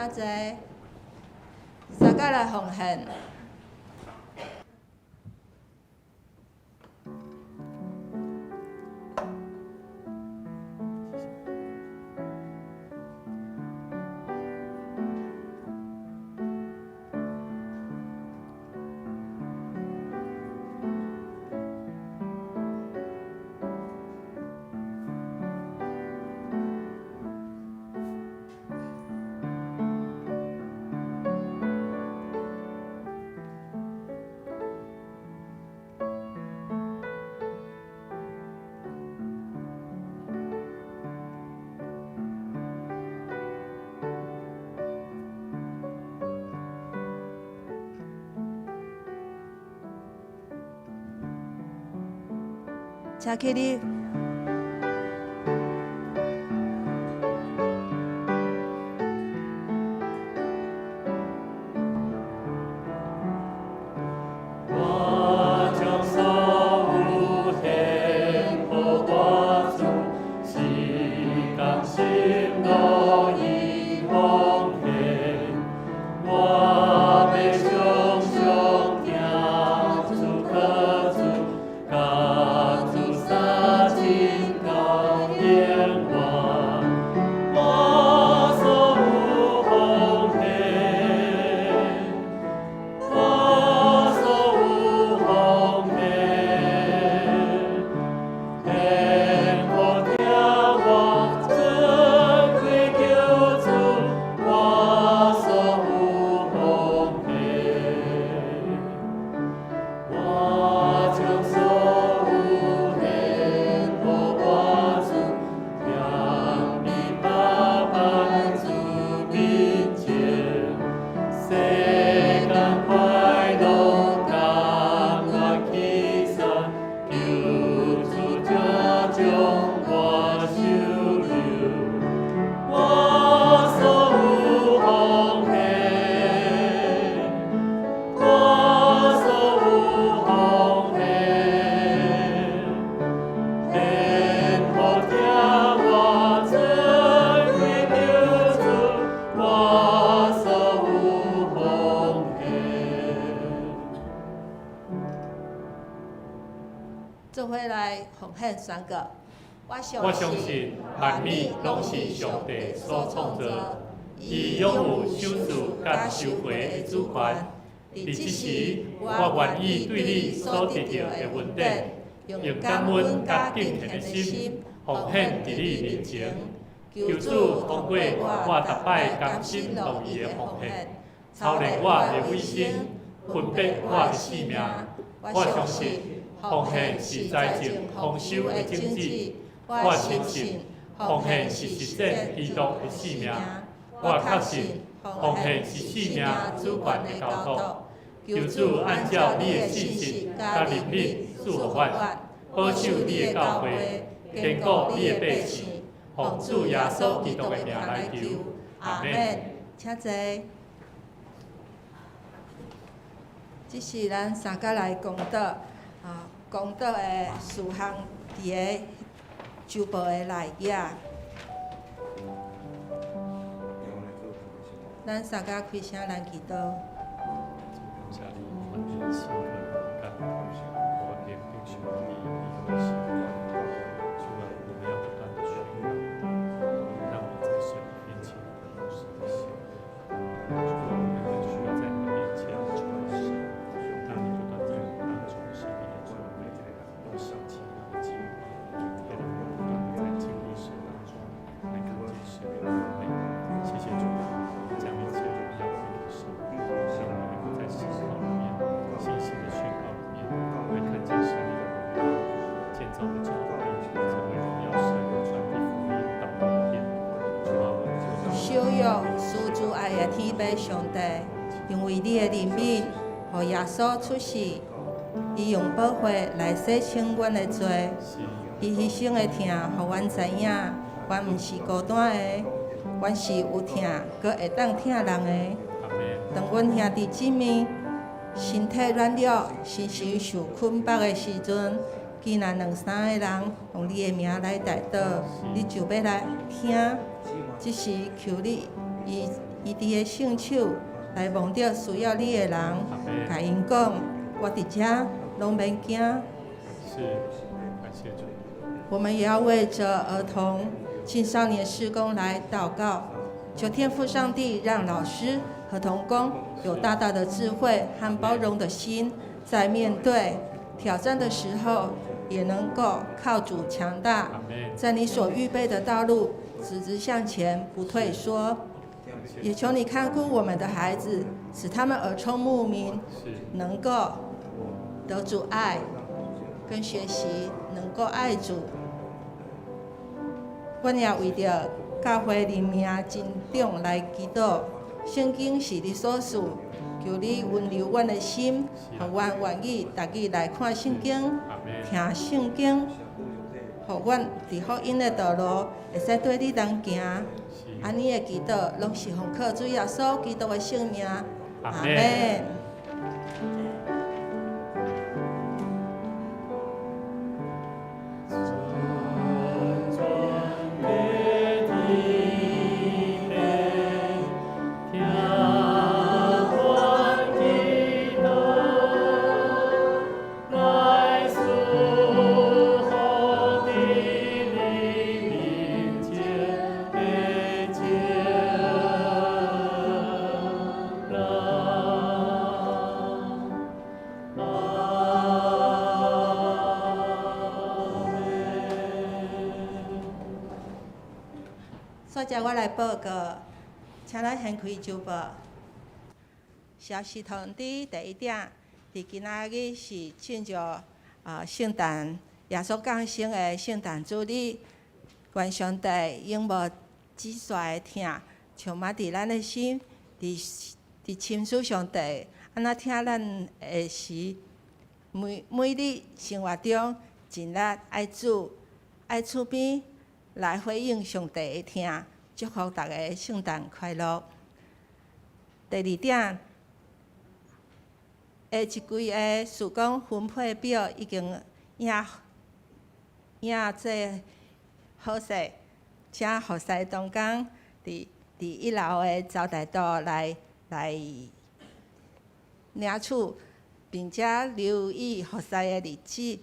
請坐，三甲來奉獻。請起立。我將所有獻予我主，是甘心樂意奉獻。我欲常常聽主靠主，佮主相親到永遠。我所有奉獻，我所有奉獻，獻予疼我尊貴救主，我所有奉獻。我將所有獻予我主，甜蜜百般主面前，世間快樂甘願棄捨，求主才將我收留。我所有奉獻，我所有奉獻，獻予疼我尊貴救主，我所有奉獻。做伙來奉獻宣告。我相我相信萬物攏是上帝所創造，伊擁有賞賜佮收回的主權。佇這時，我願意對你所得著的恩典，用感恩佮敬虔的心奉獻佇你面前。求主通過我逐擺甘心樂意的奉獻，操練我的委身，分別我的性命。我相信奉獻是財政豐收的種子。我深信奉獻是實踐基督的性命。我確信奉獻是性命主權的交託。求主按照你的信實佮憐憫賜予阮，保守你的教會，堅固你的百姓。奉主耶穌基督的名來求，阿們。請坐。這是咱三甲來公禱啊，公禱的事項佇个周報的內頁。咱三甲開聲來祈禱。感謝你，阮的深刻的感，阮能領受你美好的生活。主啊，我們要不斷的宣告，讓我們在神面前得到神的喜悅。主啊，我們更需要在你面前求神，讓你不斷在我們當中神秘的作為，用神奇妙的計劃，讓我們不斷的在經歷神當中來看見神的美。謝謝主，降臨前我們要歸給神，讓我們能夠在信靠裡面、信心的宣告裡面，來看見神你的榮耀，建造的教會成為榮耀神、傳遞福音、禱告的殿。主啊，我們就小約賜主愛的天父上帝，因為你的憐憫，予耶穌出世，伊用寶血來洗清阮的罪，伊犧牲的疼，予阮知影，阮毋是孤單的，阮是有疼，閣會當疼人的。阿們。當阮兄弟姊妹身體軟弱、身心受捆綁的時陣，既若兩三个人用你的名來代禱，你就欲來聽。這時求你醫醫治的聖手來摸著需要你的人，共𪜶講，我佇遮，攏免驚。是，感謝主。我們也要為著兒童、青少年事工來禱告，求天父上帝讓老師和同工有大大的智慧和包容的心，在面對挑戰的時候，也能夠靠主強大，在你所預備的道路直直向前，不退縮。也求你看顧我們的孩子，使他們耳聰目明，能夠得主愛跟學習，能夠愛主。阮也為著教會靈命增長來祈禱，聖經是你所賜，求你溫柔阮的心，予阮願意逐日來看聖經、聽聖經，予阮佇福音的道路會使綴你同行。按呢的祈禱，攏是奉靠主耶穌基督的聖名。阿們。煞來我來報告，請咱掀開週報。消息通知第一點，佇今仔日是慶祝聖誕耶穌降生的聖誕主日，願上帝永無止煞的疼，充滿佇咱的心，佇佇深思上帝按怎疼咱的時，每每日生活中盡力愛主愛厝邊來回應上帝的疼，祝福大家聖誕快樂。第二點，下一季的事工分配表已經印印做好勢，請服侍同工佇佇一樓的招待桌來來領取，並且留意服侍的日子。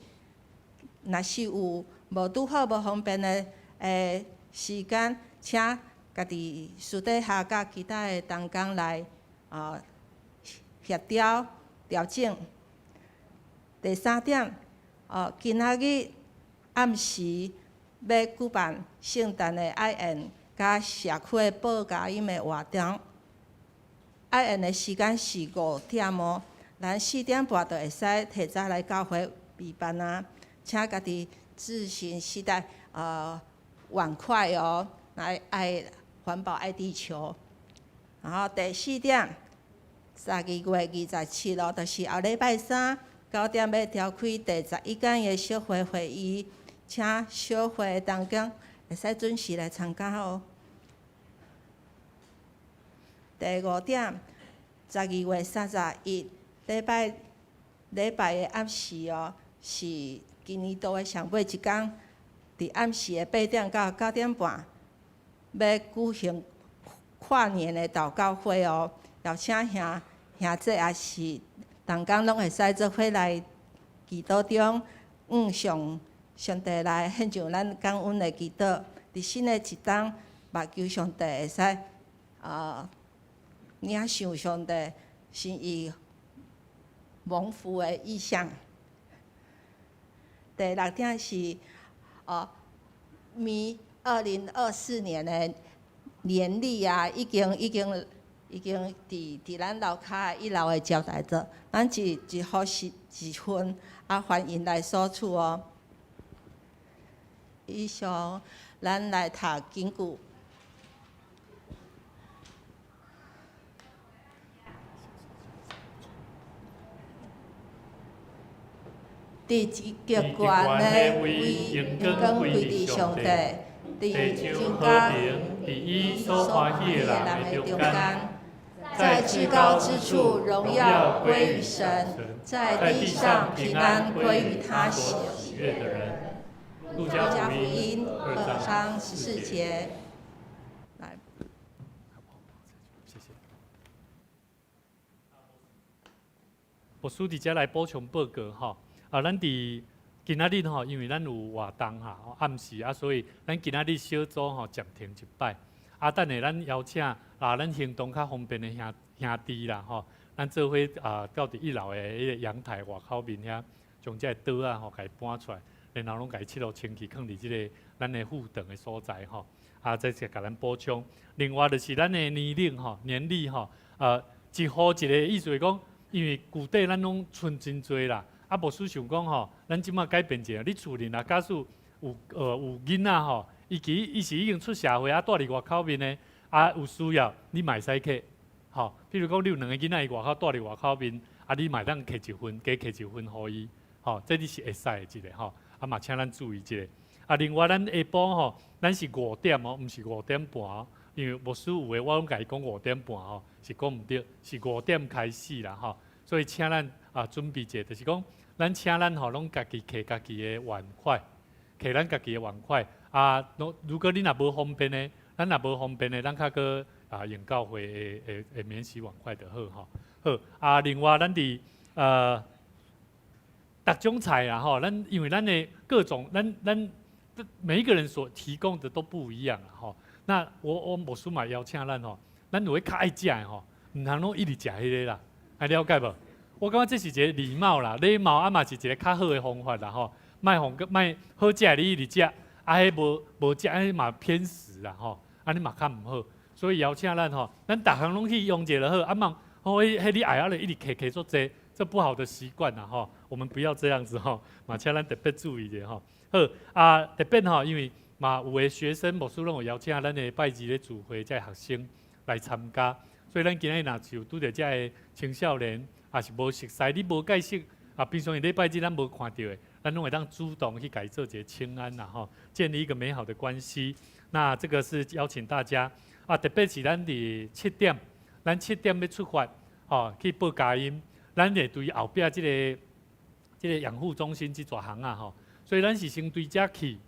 若是有無拄好無方便的的時間，請家己私底下佮其他的同工來協調調整。第三點，哦，今仔日暗時欲舉辦聖誕的愛宴，佮社區的報佳音的活動。愛宴的時間是5點哦，咱4點半就會使提早來教會備辦啊，請家己自行攜帶碗筷哦，來愛環保愛地球。然後第四點，12月27號，就是後禮拜三9點欲召開第11屆的小會會議，請小會同工會使準時來參加哦。第五點，12月31禮拜禮拜的暗時哦，是今年度的上尾一工，佇暗時的8點到9點半，欲舉行跨年的禱告會哦，邀請兄兄姐也是同工攏會使做伙來祈禱中，向上帝來獻上咱感恩的祈禱。佇新的一冬，嘛求上帝會使領受上帝心意蒙福的異象。第六點是，明2024年的年曆啊，已經已經已經佇佇咱樓跤一樓的招待桌，咱一一戶是一份，啊，歡迎來索取哦。以上，咱來讀經句。佇極懸的位，榮光歸佇上帝；地上和平，佇伊所歡喜的人的中間。在至高之處，榮耀歸於神；在地上平安歸於他喜悅的人。路加福音2章14節。來，牧師佇遮來補充報告吼。啊，咱佇今仔日吼，因為咱有活動哈，暗時啊，所以咱今仔日小組吼暫停一擺。啊，等下咱邀請啊，咱行動較方便的兄兄弟啦吼，咱做伙啊到佇一樓的彼个陽台外口面遐，將這个桌仔吼，共伊搬出來，然後攏共伊拭落清氣，囥佇這个咱的副堂的所在吼。啊，這是共咱補充。另外就是咱的年齡吼，年齡吼，一戶一个意思是講，因為舊底咱攏賰真濟啦。啊，牧師想講吼，咱這馬改變一下，你厝裡若假使有囡仔吼，伊其實伊是已經出社會啊，蹛佇外口面的，啊有需要你嘛會使揢，吼，比如講你有兩个囡仔，伊外口蹛佇外口面，啊你嘛會當摕一份，加摕一份予伊，吼，這你是會使的一个吼，啊嘛請咱注意一下。啊，另外咱下晡吼，咱是五點哦，毋是5點半哦，因為牧師有的我攏共伊講五點半吼，是講毋對，是五點開始啦吼，所以請咱啊準備者，就是講咱請咱吼攏家己揢家己的碗筷，揢咱家己的碗筷。啊，如果你若無方便的，咱若無方便的，咱較閣啊用教會的免洗碗筷就好吼。好，啊，另外咱佇逐種菜啦吼，咱因為咱的各種，咱每一個人所提供的都不一樣吼。那我牧師嘛邀請咱吼，咱有較愛食的吼，毋通攏一直食彼个啦，愛了解無？我感覺這是一個禮貌啦，禮貌啊嘛是一個較好的方法啦吼。莫予莫好食的你一直食，啊彼無食彼嘛偏食啦吼，按呢嘛較毋好。所以邀請咱吼，咱逐項攏去用者就好，啊莫吼彼彼你愛啊，就一直揢揢足濟，這不好的習慣啦吼，我們不要這樣子吼，嘛請咱特別注意者吼。好啊，特別吼，因為嘛有的學生牧師攏有邀請咱的拜二咧聚會，這學生來參加，所以咱今日若是有拄著這个青少年，也是無熟似，你無解釋啊，平常時禮拜日咱無看著的，咱攏會當主動去共伊做一個請安啦吼，建立一個美好的關係。那這個是邀請大家啊，特別是咱佇七點，咱七點欲出發，吼去報佳音，咱會對後壁這個養護中心這座巷仔吼，所以咱是先對遮去，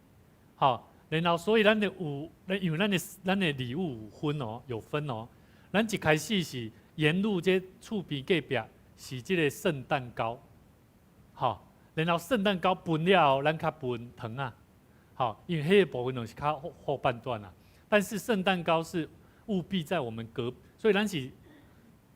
吼，然後所以咱的有，因為咱的禮物有分哦，有分哦。咱一開始是沿路這厝邊隔壁是這個聖誕糕，吼，然後聖誕糕分了後，咱較分糖仔，吼，因為彼個部分攏是較後半段啦。但是聖誕糕是務必在我們隔，所以咱是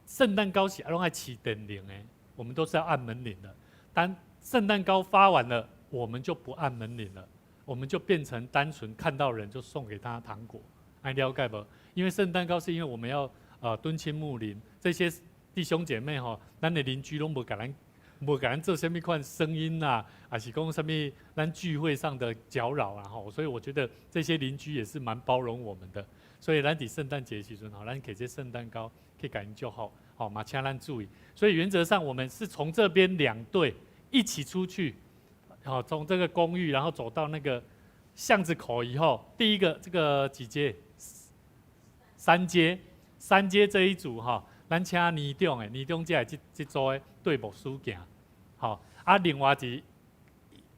聖誕糕是攏愛飼電鈴的，我們都是要按門鈴的。當聖誕糕發完了，我們就不按門鈴了，我們就變成單純看到人就送給他糖果，愛了解無？因為聖誕糕是因為我們要敦親睦鄰，這些弟兄姐妹吼，咱的鄰居攏無共咱無共咱做啥物款聲音啊，還是講啥物咱聚會上的攪擾啊吼，所以我覺得這些鄰居也是蠻包容我們的，所以咱佇聖誕節時陣吼，咱摕這聖誕糕去共𪜶祝福，吼嘛請咱注意。所以原則上我們是從這邊兩隊一起出去，好，從這個公寓然後走到那個巷子口以後，第一個這個幾街？三街，三街這一組哈，咱請年長的，年長這這組的對牧師行，吼啊，另外是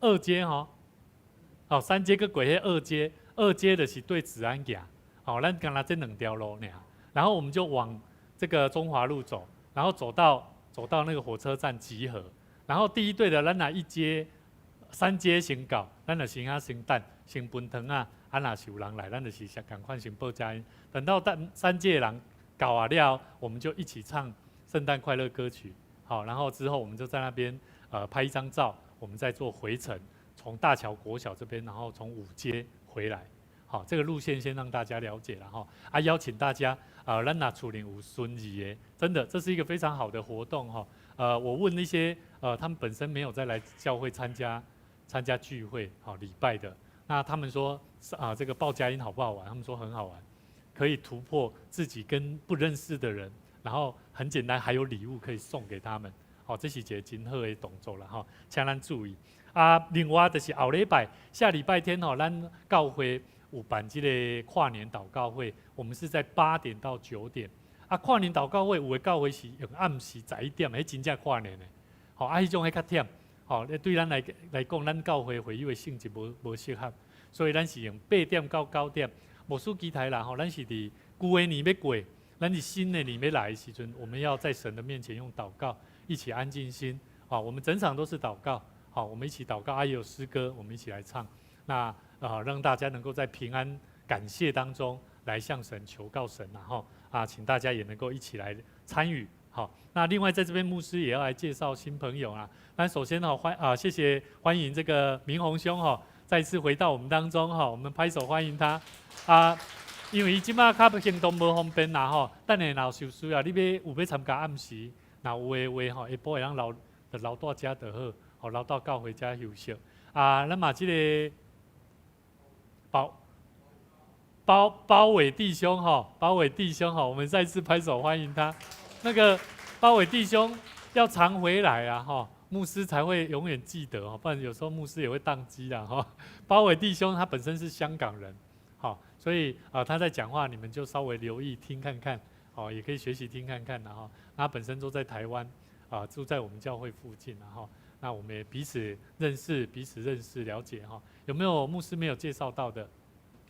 二街吼，哦三街閣過彼二街，二街就是對子安行，吼，咱干焦這兩條路爾，然後我們就往這個中華路走，然後走到那個火車站集合，然後第一隊的咱若一街、三街先到，咱就先遐先等，先分糖仔，啊若是有人來，咱就是先仝款先報佳音，等到等三街的人到啊了，我們就一起唱聖誕快樂歌曲，好，然後之後我們就在那邊拍一張照，我們再做回程，從大橋國小這邊，然後從五街回來，好，這個路線先讓大家了解了哈，啊，邀請大家啊，咱若厝裡有孫兒的，真的這是一個非常好的活動哈，我問那些他們本身沒有再來教會參加聚會，好禮拜的，那他們說啊，這個報佳音好不好玩？他們說很好玩，可以突破自己跟不認識的人，然後很簡單，還有禮物可以送給他們。好，這是一個真好的動作啦，吼，請咱注意。啊，另外就是後禮拜，下禮拜天吼，咱教會有辦這個跨年禱告會，我們是在8點到9點。啊，跨年禱告會有的教會是用暗時11點，彼真正跨年的。吼，啊，彼種彼較忝。吼，對咱來講，咱教會會友的性質無適合，所以咱是用8點到9點。牧師期待啦，吼，咱是佇舊的年欲過，咱是新的年欲來的時陣，我們要在神的面前用禱告，一起安靜心。好，我們整場都是禱告。好，我們一起禱告，啊，也有詩歌，我們一起來唱。那啊，讓大家能夠在平安感謝當中來向神求告神，然後啊，請大家也能夠一起來參與。好，那另外在這邊牧師也要來介紹新朋友啊。那首先呢，謝謝歡迎這個明宏兄哈，再次回到我們當中哈，我們拍手歡迎他啊。因為伊這馬較行動無方便啦吼，等下若有需要，你欲有欲參加暗時，若有的話吼，下晡會當留就留蹛遮就好，予留到教會遮休息。啊，咱嘛這個包包包偉弟兄哈，包偉弟兄哈，我們再次拍手歡迎他。那個包偉弟兄要常回來啊，哈，牧師才會永遠記得哦，不然有時候牧師也會當機啦，哈。包偉弟兄他本身是香港人，好，所以啊他在講話，你們就稍微留意聽看看，哦，也可以學習聽看看，然後他本身都在台灣，啊，住在我們教會附近，然後那我們也彼此認識，彼此認識了解哈。有沒有牧師沒有介紹到的？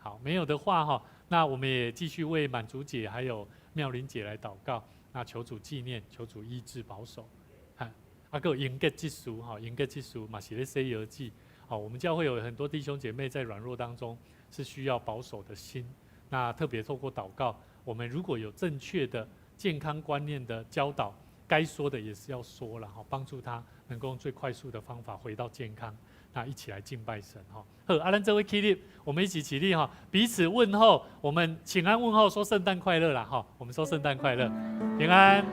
好，沒有的話哈，那我們也繼續為滿足姐還有妙玲姐來禱告。那求主紀念，求主醫治保守，哈，啊，閣有英傑技術哈，英傑技術嘛是咧洗藥劑，好，我們教會有很多弟兄姐妹在軟弱當中是需要保守的心，那特別透過禱告，我們如果有正確的健康觀念的教導，該說的也是要說了哈，幫助他能夠用最快速的方法回到健康。那一起來敬拜神哈。好，啊，咱做伙起立，我們一起起立哈，彼此問候，我們請安問候，說聖誕快樂啦哈。我們說聖誕快樂，平安，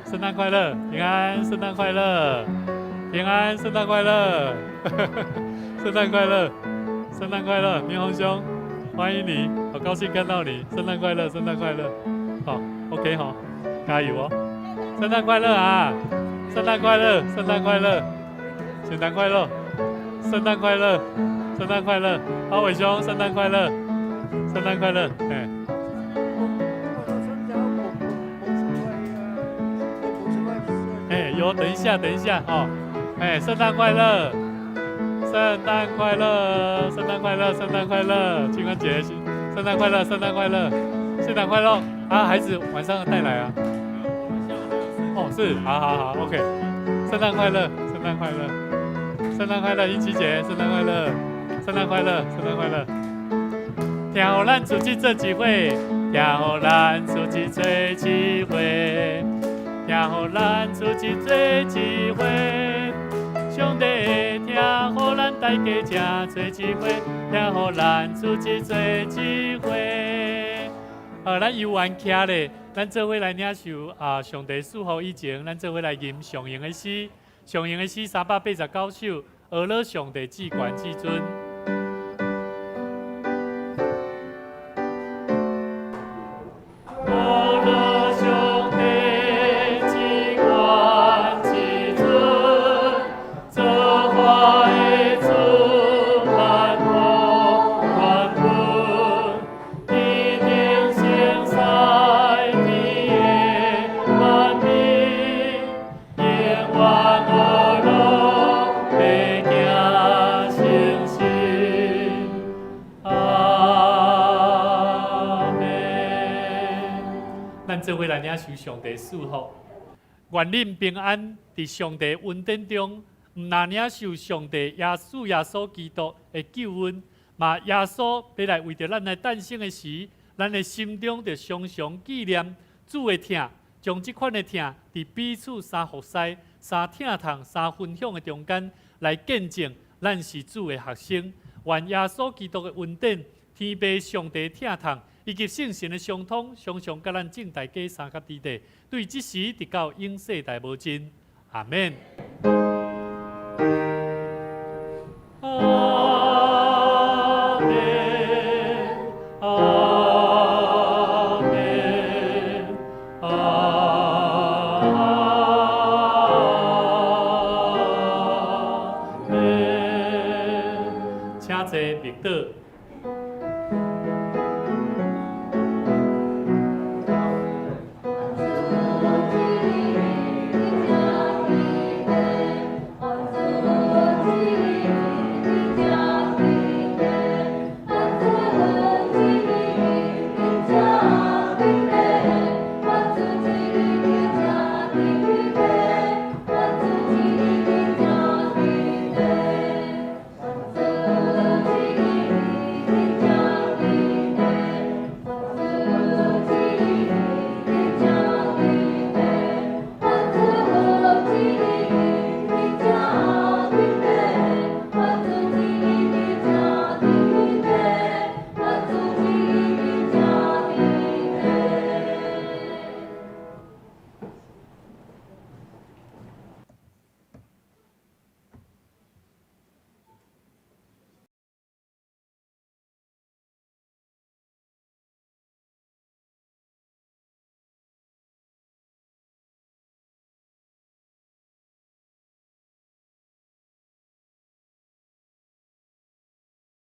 聖誕快樂，平安，聖誕快樂，平安，聖誕快樂，聖誕快樂，聖誕快樂，明宏兄，歡迎你，好高興看到你，聖誕快樂，聖誕快樂，好，OK 好，加油哦，聖誕快樂啊，聖誕快樂，聖誕快樂，聖誕快樂。聖誕快樂，聖誕快樂，阿偉兄，聖誕快樂，聖誕快樂，哎。哎，有，等一下，等一下，哦，哎，聖誕快樂，聖誕快樂，聖誕快樂，聖誕快樂，清明節，聖誕快樂，聖誕快樂，聖誕快樂，啊，孩子晚上帶來啊。哦，是，好好好，OK，聖誕快樂，聖誕快樂。聖誕快樂，英琪姐！聖誕快樂，聖誕快樂，聖誕快樂。聽予咱出去做一伙，聽予咱出去做一伙，聽予咱出去做一伙。上帝疼，予咱大家這做一伙，聽予咱出去做一伙。好，咱猶原徛咧，咱做伙來領受啊，上帝賜福以前，咱做伙來吟上榮的詩。上榮的詩389首，呵咾上帝至懸至尊。呵咾上帝至懸至尊，造化的主萬福萬分，天頂聖使天的萬民，永遠呵咾欲行誠實。阿們。咱做伙來領受上帝賜福，願恁平安佇上帝恩典中，毋若領受上帝耶穌耶穌基督的救恩，嘛耶穌欲來為著咱來誕生的時，咱的心中就常常紀念主的疼，將這款的疼佇彼此相服侍、相疼痛、相分享的中間來見證，咱是主的學生。願耶穌基督的恩典、天父上帝疼痛，以及聖神的相通，常常佮咱眾大家相佮佇咧，對這時直到永世代無盡。阿們。